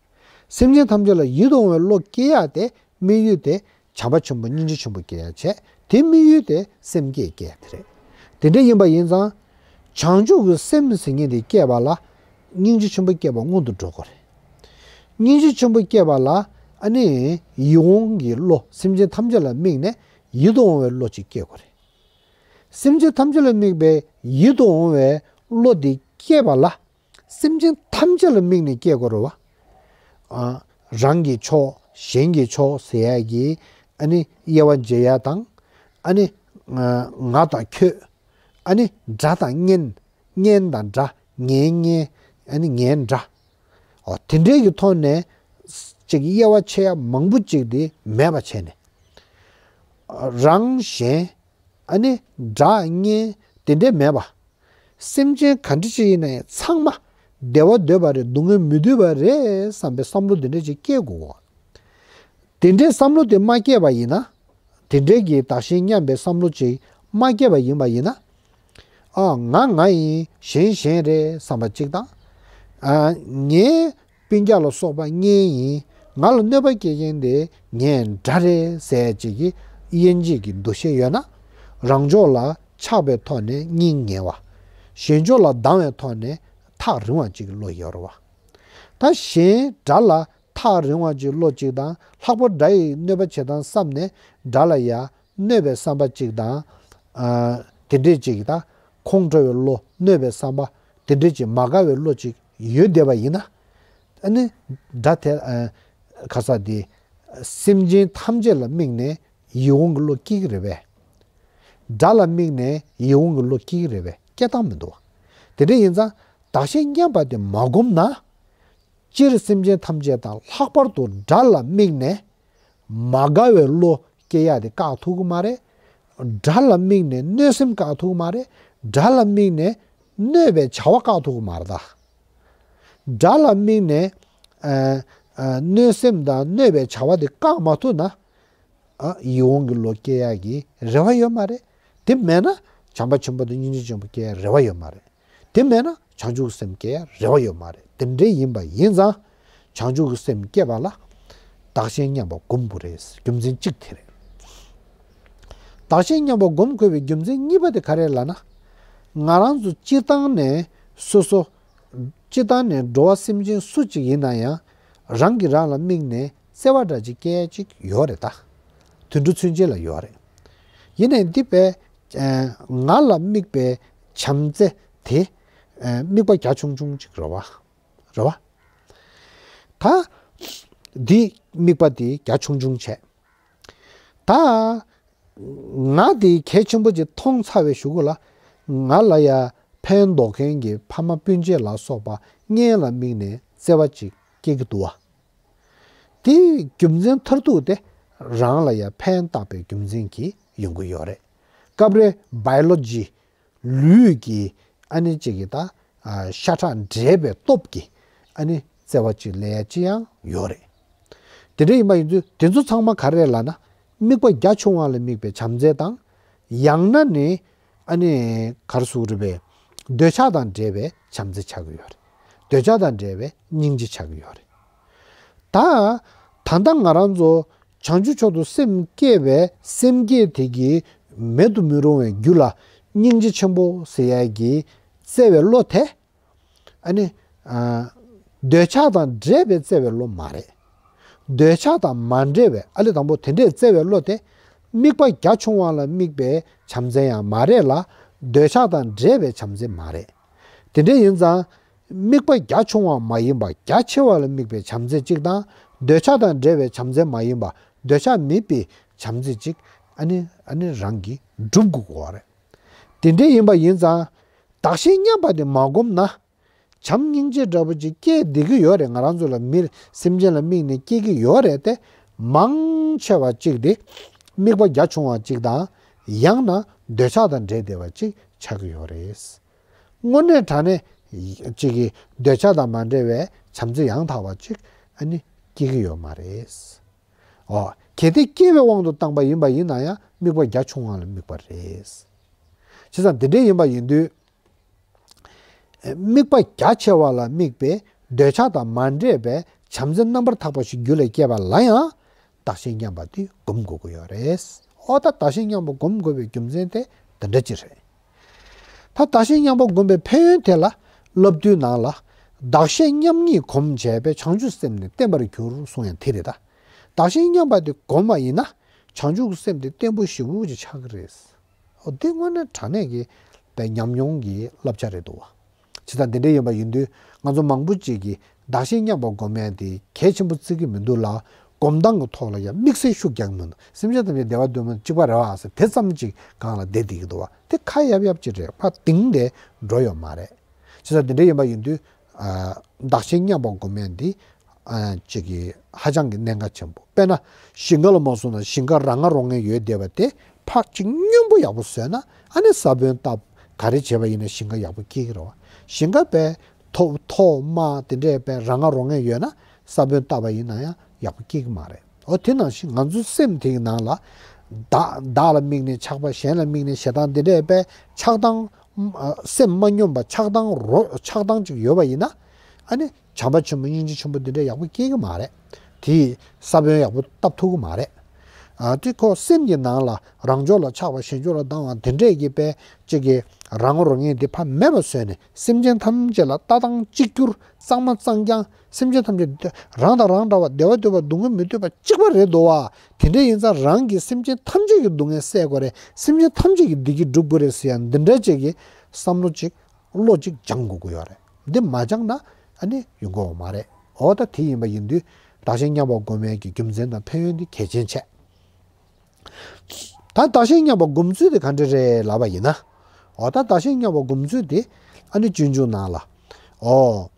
སེམས་ཅན་ཐམས་ཅད་ལ་ཡིད་དུ་འོང་བའི་བློ་སྐྱེ་ཡ་དེ་དམིགས་ཡུལ་དེ། བྱམས་པ་ཆེན་པོ་སྙིང་རྗེ་ཆེན་པོ་སྐྱེ་ཡ་བྱས། དེ་དམིགས་ཡུལ་དེ་སེམས་བསྐྱེད་སྐྱེ་ཡ་དེ་རེད། དེ་འདྲ་ཡིན་པ་ཡིན་ཙང་། བྱང་ཆུབ་ཀྱི་སེམས་ཟེར་མཁན་དེ་སྐྱེས་པ་ལ། སྙིང་རྗེ་ཆེན་པོ་སྐྱེས་པ་སྔོན་དུ་འགྲོ་དགོས་རེད། སྙིང་རྗེ་ཆེན་པོ་སྐྱེས་པ་ལ་ཨ་ནི་ཡིད་འོང་གི་བློ། སེམས་ཅན་ཐམས་ཅད་ལ་དམིགས་ནས་ཡིད་དུ་འོང་བའི་བློ་ཅིག་སྐྱེ་དགོས་རེད། སེམས་ཅན་ཐམས་ཅད་ལ་དམིགས་པའི་ཡིད་དུ་འོང་བའི་བློ་དེ་སྐྱེས་པ་ལ། སེམས་ཅན་ཐམས་ཅད་ལ་དམིགས་ནས་སྐྱེ་དགོས་རེད་བ། ཨ། རང་གི་ཕྱོགས། གཞན་གྱི་ཕྱོགས་ཟེར་ཡ་གི་ཨ་ནི་དབྱེ་བ་འབྱེད་ཡ་དང་། ཨ་ནི་ང་དང་ཁྱོད། ཨ་ནི་དགྲ་དང་གཉེན། གཉེན་དང་དགྲ། ངའི་གཉེན། ཨ་ནི་ངའི་དགྲ། འོ། དེ་འདྲའི་གི་ཐོག་ནས་ཅིག་དབྱེ་བ་ཕྱེ་ཡ་མང་པོ་ཅིག་དེ་མེད་པ་བྱས་ནས། རང་གཞན། ཨ་ནི་དགྲ་གཉེན་དེ་འདྲས་མེད་པ། སེམས་ཅན་ག་འདྲ་ཅིག་ཡིན་ན་ཡང་ཚང་མ་བདེ་བ་འདོད་པ་རེད། སྡུག་བསྔལ་མི་འདོད་པ་རེད་བསམ་པའི་བསམ་བློ་དེ་འདྲས་ཅིག་སྐྱེ་དགོས། དེ་འདྲའི་བསམ་བློ་དེ་མ་སྐྱེས་པ་ཡིན་ན། དེ་འདྲའི་གི་བདག་གཞན་མཉམ་པའི་བསམ་བློ་ཅིག་མ་སྐྱེས་པ་ཡིན་པ་ཡིན་ན། ཨ། ང་ང་ཡིན། གཞན་གཞན་རེད་བསམ་པ་ཅིག་དང་། ཨ། ངའི་སྤུན་ཀྱག་ལ་སོགས་པ་གཉེན་ཡིན། ང་ལ་གནོད་པ་སྐྱེལ་མཁན་དེ་ངའི་དགྲ་རེད་ཟེར་ཅིག་གི་དབྱེ་འབྱེད་ཀྱི་འདུ་ཤེས་ཡོད་ན། རང་ཕྱོགས་ལ་ཆགས་པའི་ཐོག་ནས་སྙིང་ཉེ་བ། གཞན་ཕྱོགས་ལ་སྡང་བའི་ཐོག་ནས་ཐག་རིང་བ་ཅིག་གི་བློ་ཡོད་རེད་བ། ད་གཞན་དགྲ་ལ་ཐག་རིང་བ་ཅིག་བློ་གཅིག་དང་། ལྷག་པར་དགྲ་ཡི་གནོད་པ་བྱེད་སྟངས་བསམ་ནས་དགྲ་ལ་ཡ་གནོད་པའི་བསམ་པ་གཅིག་དང་། ཨ། དེ་འདྲས་ཅིག་དང་། ཁོང་ཁྲོ་བའི་བློ། གནོད་པའི་བསམ་པ། དེ་འདྲས་ཅིག་མ་དགའ་བའི་བློ་ཅིག་ཡོད་བསྡད་པ་ཡིན་ན། ཨ་ནི་དགྲ་དེ། ཨ། ག་ས་དེ། སེམས་ཅན་ཐམས་ཅད་ལ་དམིགས་ནས་ཡིད་འོང་གི་བློ་སྐྱེ་གི་རེད་པས། དགྲ་ལ་དམིགས་ནས་ཡིད་འོང་གི་བློ་སྐྱེ་གི་རེད་པས། སྐྱེ་སྟངས་མི་འདུག་བ། དེ་འདྲ་ཡིན་ཙང་བདག་གཞན་མཉམ་པ་དེ་མ་སྒོམ་ན། སྤྱིར་སེམས་ཅན་ཐམས་ཅད་དང་། ལྷག་པར་དུ་དགྲ་ལ་དམིགས་ནས་མ་དགའ་བའི་བློ་སྐྱེ་ཡག་དེ་བཀག་ཐུབ་ཀྱི་མ་རེད། དགྲ་ལ་དམིགས་ནས་གནོད་སེམས་བཀག་ཐུབ་ཀྱི་མ་རེད། དགྲ་ལ་དམིགས་ནས་གནོད་པའི་བྱ་བ་བཀག་ཐུབ་ཀྱི་མ་རེད་ད། དགྲ་ལ་དམིགས་ནས། ཨ། ཨ། གནོད་སེམས་དང་གནོད་པའི་བྱ་བ་དེ་བཀག་མ་ཐུབ་ན། ཨ། ཡིད་འོང་གི་བློ་སྐྱེ་ཡག་གི་རེ་བ་ཡོད་མ་རེད། དེ་མེད་ན་བྱམས་པ་ཆེན་པོ་དང་སྙིང་རྗེ་ཆེན་པོ་སྐྱེ་ཡག་རེ་བ་ཡོད་མ་རེད། དེ་མེད་ན་བྱང་ཆུབ་ཀྱི་སེམས་སྐྱེ་ཡག་རེ་བ་ཡོད་མ་རེད། དེ་འདྲ་ཡིན་པ་ཡིན་ཙང་། བྱང་ཆུབ་ཀྱི་སེམས་སྐྱེ་བ་ལ་བདག་གཞན་མཉམ་པ་སྒོམ་དགོས་རེད། རྒྱུ་མཚན་གཅིག་དེ་རེད། བདག་གཞན་མཉམ་པ་སྒོམ་དགོས་པའི་རྒྱུ་མཚན་གཉིས་པ་དེ་ག་རེ་ལབ་ན། ང་རང་ཚོ་སྤྱིར་བཏང་ནས་སོ་སོ། སྤྱིར་བཏང་ནས་འགྲོ་བ་སེམས་ཅན་སུ་གཅིག་ཡིན་ན་ཡང་། རང་གིས་རང་ལ་དམིགས་ནས་བརྩེ་བ་འདྲ་ཅིག་སྐྱེ་ཡག་ཅིག་ཡོད་རེད་ད། དུད་འགྲོ་ཚུན་ཆད་ལ་ཡོད་རེད། ཡིན་ནའི་འདི་པས། ཨ། ང་ལ་དམིགས་པའི་བྱམས་བརྩེ་དེ། ཨ། དམིགས་པ་རྒྱ་ཆུང་ཆུང་ཅིག་རེད་བ། རེད་བ། ད་འདི་དམིགས་པ་དེ་རྒྱ་ཆུང་ཆུང་བྱས། ད་ང་དེ་གལ་ཆེན་པོ་ཅིག་མཐོང་ཚར་བའི་གཞུག་གུ་ལ། ང་ལ་ཡ་ཕན་འདོགས་མཁན་གྱི་ཕ་མ་སྤུན་མཆེད་ལ་སོགས་པ་གཉེན་ལ་དམིགས་ནས་བརྩེ་བ་ཅིག་སྐྱེ་གི་འདུག་བ། དེའི་རྒྱུ་མཚན་མཐར་ཐུག་དེ་རང་ལ་ཡ་ཕན་བཏགས་པའི་རྒྱུ་མཚན་གྱིས་ཡོང་གི་ཡོད་རེད། སྐབས་རེ་བྷའི་ལོ་ཇི། ལུས་ཀྱི་ཨ་ནི་གཅིག་གི་ད། ཨ། ཤ་ཁྲག་འདྲེས་པའི་སྟོབས་ཀྱིས་ཨ་ནི་བརྩེ་བ་ཅིག་སླེབས་ཡག་ཅིག་ཡང་ཡོད་རེད། དེ་འདྲ་ཡིན་པ་ཡིན་དུས་དེ་ཚོ་ཚང་མ་ག་རེ་རེད་ལབ་ན། དམིགས་པ་རྒྱ་ཆུང་བ་ལ་དམིགས་པའི་བྱམས་བརྩེ་དང་། ཡང་ན་ནི་ཨ་ནི་ག་རེ་ཟེར་དགོས་རེད་པས། འདོད་ཆགས་དང་འདྲེས་པའི་བྱམས་བརྩེ་ཆགས་ཀྱི་ཡོད་རེད། འདོད་ཆགས་དང་འདྲེས་པའི་སྙིང་རྗེ་ཆགས་ཀྱི་ཡོད་རེད། ད། ད་ལྟ་ང་རང་ཚོ་བྱང་ཆུབ་མཆོག་ཏུ་སེམས་བསྐྱེད་པའི་སེམས་བསྐྱེད་དེ་གི་མེད་དུ་མི་རུང་བའི་རྒྱུ་ལ་སྙིང་རྗེ་ཆེན་པོ་ཟེར་ཡག་གི་བརྩེ་བའི་བློ་དེ། ཨ་ནི། ཨ། འདོད་ཆགས་དང་འདྲེས་པའི་བརྩེ་བའི་བློ་མ་རེད། འདོད་ཆགས་དང་མ་འདྲེས་པའི། ཨ་ལས་དང་པོ་དེ་འདྲའི་བརྩེ་བའི་བློ་དེ། དམིགས་པ་རྒྱ་ཆུང་བ་ལ་དམིགས་པའི་བྱམས་བརྩེ་ཡང་མ་རེད་ལ། འདོད་ཆགས་དང་འདྲེས་པའི་བྱམས་བརྩེ་མ་རེད། དེ་འདྲ་ཡིན་ཙང་། དམིགས་པ་རྒྱ་ཆུང་བ་མ་ཡིན་པ་རྒྱ་ཆེ་བ་ལ་དམིགས་པའི་བྱམས་བརྩེ་གཅིག་དང་། འདོད་ཆགས་དང་འབྲེལ་བའི་བྱམས་བརྩེ་མ་ཡིན་པ་འདོད་ཆགས་མེད་པའི་བྱམས་བརྩེ་གཅིག་ཨ་ནི་ཨ་ནི་རང་གིས་སྒྲུབ་དགོས་པ་རེད། དེ་འདྲ་ཡིན་པ་ཡིན་ཙང་། བདག་གཞན་མཉམ་པ་དེ་མ་བསྒོམས་ན། བྱམས་སྙིང་རྗེ་འདྲ་པོ་ཅིག་སྐྱེས་བསྡད་ཀྱི་ཡོད་རེད། ང་རང་ཚོ་ལ་མིར་སེམས་ཅན་ལ་དམིགས་ནས་སྐྱེ་གི་ཡོད་རེད་དེ། མང་ཆེ་བ་ཅིག་དེ་དམིགས་པ་རྒྱ་ཆུང་བ་ཅིག་དང་། ཡང་ན་འདོད་ཆགས་དང་འབྲེལ་བསྡད་པ་ཅིག་ཆགས་ཀྱི་ཡོད་རེད། དངོས་གནས་དྲང་གནས་ཅིག་གི་འདོད་ཆགས་དང་མ་འབྲེལ་བའི་བྱམས་བརྩེ་ཡང་དག་པ་ཅིག་ཨ་ནི་སྐྱེ་གི་ཡོད་མ་རེད། ཨོ། གལ་ཏེ་སྐྱེ་བའི་དབང་དུ་བཏང་པ་ཡིན་པ་ཡིན་ན་ཡང་དམིགས་པ་རྒྱ་ཆུང་བ་ལ་དམིགས་པ་རེད། བྱས་ཙང་འདི་འདྲ་ཡིན་པ་ཡིན་དུས། དམིགས་པ་རྒྱ་ཆེ་བ་ལ་དམིགས་པའི་འདོད་ཆགས་དང་མ་འདྲེས་པའི་བྱམས་བརྩེ་རྣམ་པར་དག་པ་ཞིག་རྒྱུད་ལ་སྐྱེས་པ་ལ་ཡང་བདག་གཞན་མཉམ་པ་དེ་སྒོམ་དགོས་ཀྱི་ཡོད་རེད། ཨོ་ད་བདག་གཞན་མཉམ་པ་སྒོམ་དགོས་པའི་རྒྱུ་མཚན་དེ་འདི་འདྲ་ཅིག་རེད། ད་བདག་གཞན་མཉམ་པ་སྒོམ་པའི་ཕན་ཡོན་དེ་ལ་སློབ་བསྡུའི་ནང་ལ། བདག་གཞན་མཉམ་ཉིད་སྒོམ་བྱས་པས་བྱང་ཆུབ་སེམས་ནི་བརྟན་པར་འགྱུར་གསུངས་ཡང་དེ་རེད་ད། བདག་གཞན་མཉམ་པ་དེ་སྒོམ་པ་ཡིན་ན་བྱང་ཆུབ་སེམས་དེ་བརྟན་པོ་ཞེ་པོ་ཅིག་ཆགས་ཀྱི་རེད། ཨོ་འདི་དངོས་གནས་དྲང་གནས་ཀྱི་པའི་ཉམས་མྱོང་གི་བསླབ་བྱ་རེད་འདུག་བ། ཇི་ལྟར་འདི་འདྲ་ཡིན་པ་ཡིན་དུས་ང་ཚོ་མང་པོ་ཅིག་གིས་བདག་གཞན་མཉམ་པ་སྒོམ་ཡས་དེ་གལ་ཆེན་པོ་བརྩི་གི་མི་འདུག་ལ། སྒོམ་སྟངས་ཀྱི་ཐོག་ལ་ཡང་དམིགས་བསལ་ཤུགས་རྒྱག་མི་འདུག་སེམས་ཅན་ཐམས་ཅད་བདེ་བ་འདོད་མི་གཅིག་པ་རེད་བ་ཟེར་དེ་ཙམ་ཅིག་སྒང་ལ་བསྡད་བསྡད་ཀྱི་འདུག་བ། དེ་ཁ་ཡབ་ཡབ་ཅིག་རེད། ཕར་དིང་ནས་འགྲོ་ཡོད་མ་རེད། ཇི་ལྟར་འདི་འདྲ་ཡིན་པ་ཡིན་དུས། ཨ། བདག་གཞན་མཉམ་པ་སྒོམ་ཡས་འདི། ཨ། ཅིག་གི་ཧ་ཅང་གི་གནད་འགག་ཆེན་པོ། དཔེར་ན་ཞིང་ཁ་ལ་མ་སོང་ན་ཞིང་ཁ་རང་ང་རང་ངེ་ཡོད་བསྡད་པ་དེ་ཕར་ཅིག་སྙོམས་པོ་ཡག་པོ་བཟོས་ན་ཨ་ནི་ས་བོན་བཏབ་ག་རེ་བྱས་པ་ཡིན་ན་ཞིང་ཁ་ཡག་པོ་སྐྱེ་གི་རེད་བ། ཞིང་ཁ་པས་ཐོག་ཐོག་མ་དེ་འདྲས་པས་རང་ང་རང་ངེ་ཡོད་ན་ས་བོན་བཏབ་པ་ཡིན་ན་ཡང་ཡག་པོ་སྐྱེ་གི་མ་རེད། འོ་དེ་ནང་བཞིན་ང་ཚོའི་སེམས་དེ་གི་ནང་ལ་བདག་བདག་ལ་དམིགས་ནས་ཆགས་པ། གཞན་ལ་དམིགས་ནས་ཞེ་སྡང་དེ་འདྲས་པས་ཆགས་སྡང་། སེམས་མ་སྙོམས་པ་ཆགས་སྡང་རོ་ཆགས་སྡང་ཅིག་ཡོད་པ་ཡིན་ན། ཨ་ནི་བྱམས་པ་ཆེན་པོ་སྙིང་རྗེ་ཆེན་པོ་འདི་འདྲ་ཡག་པོ་སྐྱེ་གི་མ་རེད། དེས་ས་བོན་ཡག་པོ་བཏབ་ཐུབ་གི་མ་རེད། ཨ་དེ་ཁོ་སེམས་ཀྱི་ནང་ལ་རང་ཕྱོགས་ལ་ཆགས་པ་གཞན་ཕྱོགས་ལ་སྡང་བ་དེ་འདྲས་ཀྱི་པའི་ཅིག་གི་རང་ངོ་རང་ངེས་འདི་ཕར་མེད་པ་བཟོས་ནས་སེམས་ཅན་ཐམས་ཅད་ལ་ལྟ་སྟངས་གཅིག་གྱུར་གཙང་མ་གཙང་རྐྱང་། སེམས་ཅན་ཐམས་ཅད་རང་དང་རང་འདྲ་བ་བདེ་བ་འདོད་པ་སྡུག་བསྔལ་མི་འདོད་པ་གཅིག་པ་རེད་འདུག་བ། དེ་འདྲ་ཡིན་ཙང་རང་གིས་སེམས་ཅན་ཐམས་ཅད་ཀྱི་སྡུག་བསྔལ་སེལ་དགོས་རེད། སེམས་ཅན་ཐམས་ཅད་ཀྱི་བདེ་སྐྱིད་སྒྲུབ་དགོས་རེད་ཟེར་ཡ་འདི་འདྲ་ཅིག་གི་བསམ་བློ་ཅིག་བློ་ཅིག་སྦྱང་དགོས་ཀྱི་ཡོད་རེད། འདི་མ་སྦྱངས་ན་ཨ་ནི་ཡོང་གི་ཡོད་མ་རེད། འོ་ད་དེ་ཡིན་པ་ཡིན་དུས་བདག་གཞན་མཉམ་པ་སྒོམ་ཡས་ཀྱི་རྒྱུ་མཚན་དང་ཕན་ཡོན་འདི་གལ་ཆེན་ཆེ། ད་བདག་གཞན་མཉམ་པ་སྒོམ་ཚུལ་དེ་ག་འདྲ་རེད་ལབ་པ་ཡིན་ན། འོ་ད་བདག་གཞན་མཉམ་པ་སྒོམ་ཚུལ་དེ་ཨ་ནི་སྤྱོད་འཇུག་ནང་ལ། འོ།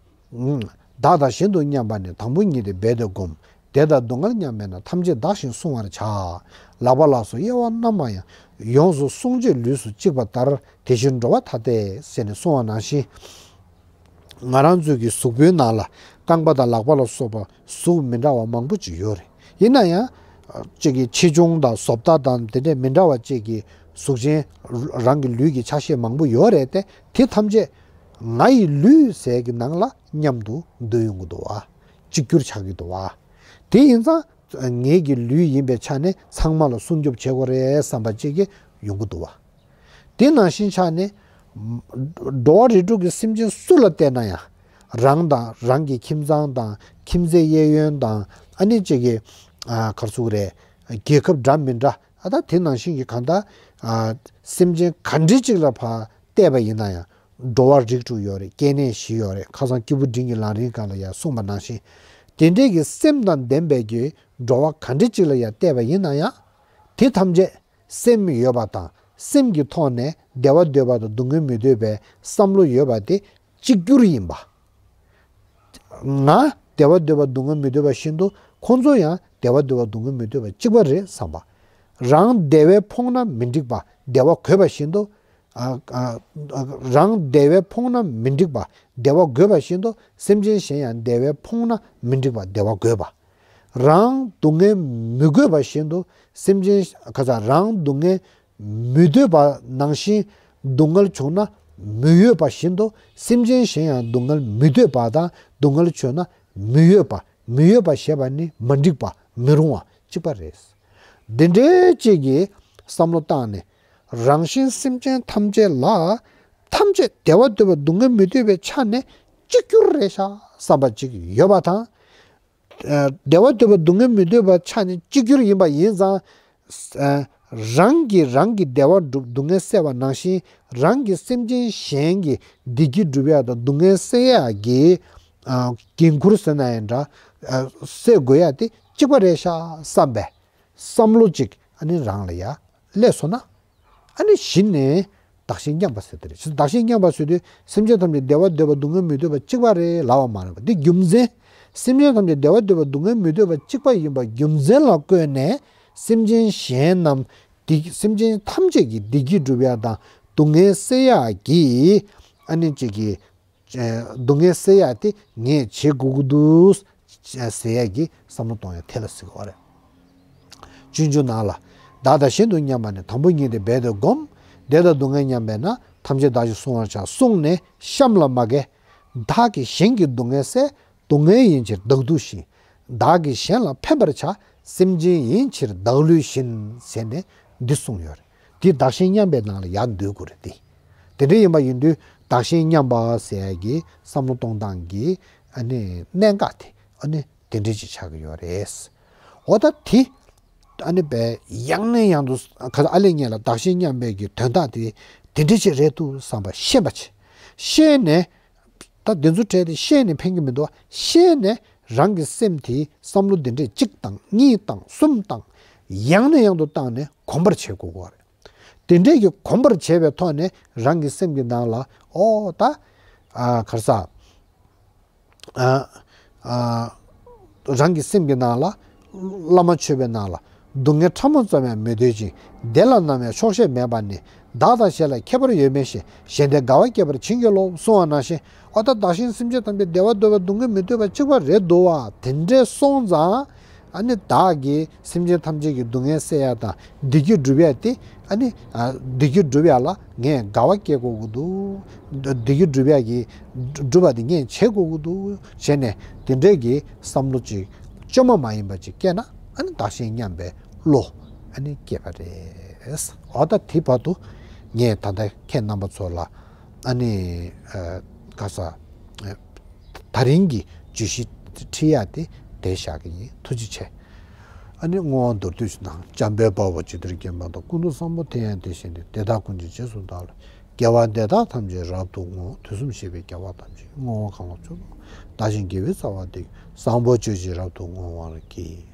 བདག་དང་གཞན་དུ་མཉམ་པ་ནི། དང་པོ་ཉིད་དེ་རྦད་དེ་བསྒོམ། བདེ་དང་སྡུག་བསྔལ་མཉམ་མེད་ན། ཐམས་ཅད་བདག་གཞན་བསྲུང་བར་བྱ། ལག་པ་ལ་སོགས་དབྱེ་བ་རྣམ་པ་ཡང་། ཡོངས་སུ་བསྲུང་བྱེད་ལུས་སུ་གཅིག་པ་ལྟར། དེ་བཞིན་འགྲོ་བ་ཐ་དད་ཟེར་ནས་གསུངས་པ་ནང་བཞིན། ང་རང་ཚོའི་གི་གཟུགས་པོའི་ནང་ལ་རྐང་པ་དང་ལག་པ་ལ་སོགས་པ་གཟུགས་མི་འདྲ་བ་མང་པོ་ཅིག་ཡོད་རེད། ཡིན་ན་ཡང་། གཅིག་གི་ཆེ་ཆུང་དང་བཟོ་ལྟ་དང་དེ་འདྲས་མི་འདྲ་བ་གཅིག་གི་གཟུགས་ཅན་རང་གི་ལུས་ཀྱི་ཆ་ཤས་མང་པོ་ཡོད་རེད་དེ། དེ་ཐམས་ཅད་ང་ཡི་ལུས་ཟེར་གི་ནང་ལ་མཉམ་དུ་འདུ་ཡོང་གི་འདུག་བ། གཅིག་གྱུར་ཆགས་ཀྱི་འདུག་བ། དེ་ཡིན་ཙང་ངེད་ཀྱི་ལུས་ཡིན་པའི་ཆ་ནས་ཚང་མ་ལ་སྲུང་སྐྱོབ་བྱེད་དགོས་རེད་བསམ་པ་གཅིག་གི་ཡོང་གི་འདུག་བ། དེ་ནང་བཞིན་ཆ་ནས། འགྲོ་བ་རིགས་དྲུག་གི་སེམས་ཅན་སུ་ལ་བལྟས་ན་ཡང་། རང་དང་རང་གི་ཁྱིམ་ཚང་དང་ཁྱིམ་མཚེས་གཡས་གཡོན་དང་ཨ་ནི་གཅིག་གི། ཨ་ག་རེ་ཟེར་དགོས་རེད། རྒྱལ་ཁབ་འདྲ་མི་འདྲ། ཨ་ད་དེ་ནང་བཞིན་གྱི་གང་ལྟར། ཨ་སེམས་ཅན་ག་འདྲ་ཅིག་ལ་ཕར་བལྟས་པ་ཡིན་ན་ཡང་འགྲོ་བ་རིགས་དྲུག་ཡོད་རེད། སྐྱེ་གནས་བཞི་ཡོད་རེད། ཁ་སང་སྐྱེས་བུ་འབྲིང་གི་ལམ་རིམ་སྒང་ལ་ཡང་གསུངས་པ་ནང་བཞིན། དེ་འདྲས་ཀྱི་སེམས་དང་ལྡན་པའི་གི་འགྲོ་བ་ག་འདྲ་ཅིག་ལ་ཡང་བལྟས་པ་ཡིན་ན་ཡང་། དེ་ཐམས་ཅད་སེམས་ཡོད་པ་དང་སེམས་ཀྱི་ཐོག་ནས་བདེ་བ་འདོད་པ་དང་སྡུག་བསྔལ་མི་འདོད་པའི་བསམ་བློ་ཡོད་པ་དེ་གཅིག་གྱུར་ཡིན་པ། ང་བདེ་བ་འདོད་པ་སྡུག་བསྔལ་མི་འདོད་པ་བཞིན་དུ་ཁོང་ཚོ་ཡང་བདེ་བ་འདོད་པ་སྡུག་བསྔལ་མི་འདོད་པ་གཅིག་པ་རེད་བསམ་པ། རང་བདེ་བས་ཕོངས་ན་མི་འགྲིག་པ། བདེ་བ་དགོས་པ་བཞིན་དུ། ཨ་ཨ་རང་བདེ་བས་ཕོངས་ན་མི་འགྲིག་པ། བདེ་བ་དགོས་པ་བཞིན་དུ་སེམས་ཅན་གཞན་ཡང་བདེ་བས་ཕོངས་ན་མི་འགྲིག་པ། བདེ་བ་དགོས་པ། རང་སྡུག་བསྔལ་མི་དགོས་པ་བཞིན་དུ་སེམས་ཅན་ག་ས་རང་སྡུག་བསྔལ་མི་འདོད་པ་ནང་བཞིན་སྡུག་བསྔལ་བྱུང་ན་མི་འོས་པ་བཞིན་དུ་སེམས་ཅན་གཞན་ཡང་སྡུག་བསྔལ་མི་འདོད་པ་དང་སྡུག་བསྔལ་བྱུང་ན་མི་འོས་པ། མི་འོས་པ་ཞེས་པ་ནི་མ་འགྲིག་པ་མི་རུང་བ་གཅིག་པ་རེད། འདི་འདྲའི་གཅིག་གི་བསམ་བློ་བཏང་ནས་རང་གཞན་སེམས་ཅན་ཐམས་ཅད་ལ་ཐམས་ཅད་བདེ་བ་འདོད་པ་སྡུག་བསྔལ་མི་འདོད་པའི་ཆ་ནས་གཅིག་གྱུར་རེད་ཤག་བསམ་པ་ཅིག་ཡོད་པ་དང་། ཨ་བདེ་བ་འདོད་པ་སྡུག་བསྔལ་མི་འདོད་པ་ཆ་ནས་གཅིག་གྱུར་ཡིན་པ་ཡིན་ཙང་། ཨ་ རང་གིས་རང་གི་བདེ་བ་སྒྲུབ། སྡུག་བསྔལ་སེལ་བ་ནང་བཞིན། རང་གིས་སེམས་ཅན་གཞན་གྱི་བདེ་སྐྱིད་སྒྲུབ་ཡག་དང་སྡུག་བསྔལ་སེལ་ཡག་གི་ཨ་འགན་ཁུར་ཟེར་ན་ཡང་འདྲ། ཨ་སེལ་དགོས་ཡག་དེ་གཅིག་པ་རེད་ཤག་བསམ་པའི་བསམ་བློ་གཅིག་ཨ་ནི་རང་ལ་ཡ་སླེབས་སོང་ན། ཨ་ནི་གཞི་ནས་བདག་གཞན་མཉམ་པ་ཟེར་དེ་རེད། བདག་གཞན་མཉམ་པ་ཟེར་དུས་སེམས་ཅན་ཐམས་ཅད་བདེ་བ་འདོད་པ་སྡུག་བསྔལ་མི་འདོད་པ་གཅིག་པ་རེད་ལབ་པ་མ་རེད་པ། འདི་རྒྱུ་མཚན། སེམས་ཅན་ཐམས་ཅད་བདེ་བ་འདོད་པ་སྡུག་བསྔལ་མི་འདོད་པ་གཅིག་པ་ཡིན་པ་རྒྱུ་མཚན་ལ་བཀོད་ནས། སེམས་ཅན་གཞན་རྣམས་བདེ། སེམས་ཅན་ཐམས་ཅད་ཀྱི་བདེ་སྐྱིད་སྒྲུབ་ཡག་དང་སྡུག་བསྔལ་སེལ་ཡག་གི་ཨ་ནི་གཅིག་གི་ཨ་སྡུག་བསྔལ་སེལ་ཡག་དེ་ངས་བྱེད་དགོས་ཀྱི་འདུག་ཟེར་ཡག་གི་བསམ་བློ་གཏོང་ཡག་དེ་ལ་ཟེར་གྱི་ཡོད་རེད། སྤྱོད་འཇུག་ནང་ལ། བདག་དང་གཞན་དུ་མཉམ་པ་ནི། དང་པོ་ཉིད་དེ་རྦད་དེ་བསྒོམ། བདེ་དང་སྡུག་བསྔལ་མཉམ་པས་ན། ཐམས་ཅད་བདག་གཞན་བསྲུང་བར་བྱ། བསྲུངས་ནས་གཤམ་ལ་མ་བརྒལ། བདག་གིས་གཞན་གྱི་སྡུག་བསྔལ་སེལ། སྡུག་བསྔལ་ཡིན་ཕྱིར་བདག་སྡུག་བཞིན། བདག་གིས་གཞན་ལ་ཕན་པར་བྱ། སེམས་ཅན་ཡིན་ཕྱིར་བདག་བསླུས་བཞིན། ཟེར་ནས་འདི་གསུངས་ཡོད་རེད། འདི་བདག་གཞན་མཉམ་པའི་ནང་ལ་ཡར་འདུས་དགོས་རེད་དེ། དེ་འདྲ་ཡིན་པ་ཡིན་དུས་བདག་གཞན་མཉམ་པ་ཟེར་ཡག་གི་བསམ་བློ་གཏོང་སྟངས་ཀྱི་ཨ་ནི་གནད་འགག་དེ་ཨ་ནི་དེ་འདྲ་ཅིག་ཆགས་ཀྱི་ཡོད་རེད། འོ་ད་དེ་ཨ་ནི་བས་ཡང་ནས་ཡང་དུ་ག་ཨ་ལས་ངས་ལ་བདག་གཞན་མཉམ་པའི་གི་དོན་དག་དེ་དེ་འདྲ་ཅིག་རེད་འདུག་བསམ་པ་ཤེས་པ་བྱེད། ཤེས་ནས། ད་འདི་ཚོ་བྲལ་ཏེ་ཤེས་ནས་ཕན་གྱི་མི་འདུག་ཤེས་ནས་རང་གི་སེམས་དེ་བསམ་བློ་འདི་འདྲས་གཅིག་བཏང་། གཉིས་བཏང་། གསུམ་བཏང་། ཡང་ནས་ཡང་དུ་བཏང་ནས་གོམས་པར་བྱེད་དགོས་པ་རེད། དེ་འདྲས་ཀྱི་གོམས་པར་བྱས་པའི་ཐོག་ནས་རང་གི་སེམས་ཀྱི་ནང་ལ་ཨོ་ད་ཨ་ག་རེ་ཟ། ཨ་ཨ་རང་གི་སེམས་ཀྱི་ནང་ལ། བླ་མ་མཆོད་པའི་ནང་ལ། སྡུག་བསྔལ་ཕྲ་མོ་ཙམ་ཡང་མི་འདོད་ཅིང་། བདེ་ལ་ནམ་ཡང་ཆོག་ཤེས་མེད་པ་ནི། བདག་དང་གཞན་ལ་ཁྱད་པར་ཡོད་མིན་ཞེས། གཞན་བདེ་དགའ་བ་སྐྱེད་པར་བྱིན་གྱིས་རློབས། གསུང་བ་ནང་བཞིན། ཨོ་ད་བདག་གཞན་སེམས་ཅན་ཐམས་ཅད་བདེ་བ་འདོད་པ་སྡུག་བསྔལ་མི་འདོད་པ་གཅིག་པ་རེད་འདུག་བ། དེ་འདྲས་སོང་ཙང་། ཨ་ནི་བདག་གིས་སེམས་ཅན་ཐམས་ཅད་ཀྱི་སྡུག་བསྔལ་སེལ་ཡག་དང་བདེ་སྐྱིད་སྒྲུབ་ཡག་དེ། ཨ་ནི་ཨ་བདེ་སྐྱིད་སྒྲུབ་ཡག་ལ་ངས་དགའ་བ་སྐྱེ་དགོས་ཀྱི་འདུག་བདེ་སྐྱིད་སྒྲུབ་ཡག་གི་སྒྲུབ་པ་དེ་ངས་བྱེད་དགོས་ཀྱི་འདུག་བྱས་ནས་དེ་འདྲས་ཀྱི་བསམ་བློ་ཅིག་བཅོས་མ་མ་ཡིན་པ་ཅིག་སྐྱེས་ན། ཨ་ནི་བདག་གཞན་མཉམ་པའི་བློ་ཨ་ནི་སྐྱེས་པ་རེད། འོ་ད་དེ་བར་དུ་ངས་ད་ལྟ་ཁྱེད་རྣམ་པ་ཚོ་ལ་ཨ་ནི་ཨ་ག་ས་ཨ་ད་རིང་གི་བརྗོད་གཞི་ཁྲིད་ཡག་དེ་དེ་བཞག་གི་ཡིན། ཐུགས་རྗེ་ཆེ། ཨ་ནི་བསྔོ་བ་མདོར་བསྡུས་ཤིག་དང་། འཇམ་དཔལ་དཔའ་བོས་ཇི་ལྟར་མཁྱེན་པ་དང་། ཀུན་ཏུ་བཟང་པོ་དེ་ཡང་དེ་བཞིན་ཏེ། དེ་དག་ཀུན་གྱི་རྗེས་སུ་བདག་སློབ་ཅིང་། དགེ་བ་འདི་དག་ཐམས་ཅད་རབ་ཏུ་བསྔོ། དུས་གསུམ་གཤེགས་པའི་རྒྱལ་བ་ཐམས་ཅད་ཀྱིས། བསྔོ་བ་གང་ལ་མཆོག་ཏུ་བདག་གཞན་དགེ་བའི་རྩ་བ་འདི་ཡིས། བཟང་པོ་སྤྱོད་ཅིང་རབ་ཏུ་བསྔོ་བར་བགྱི།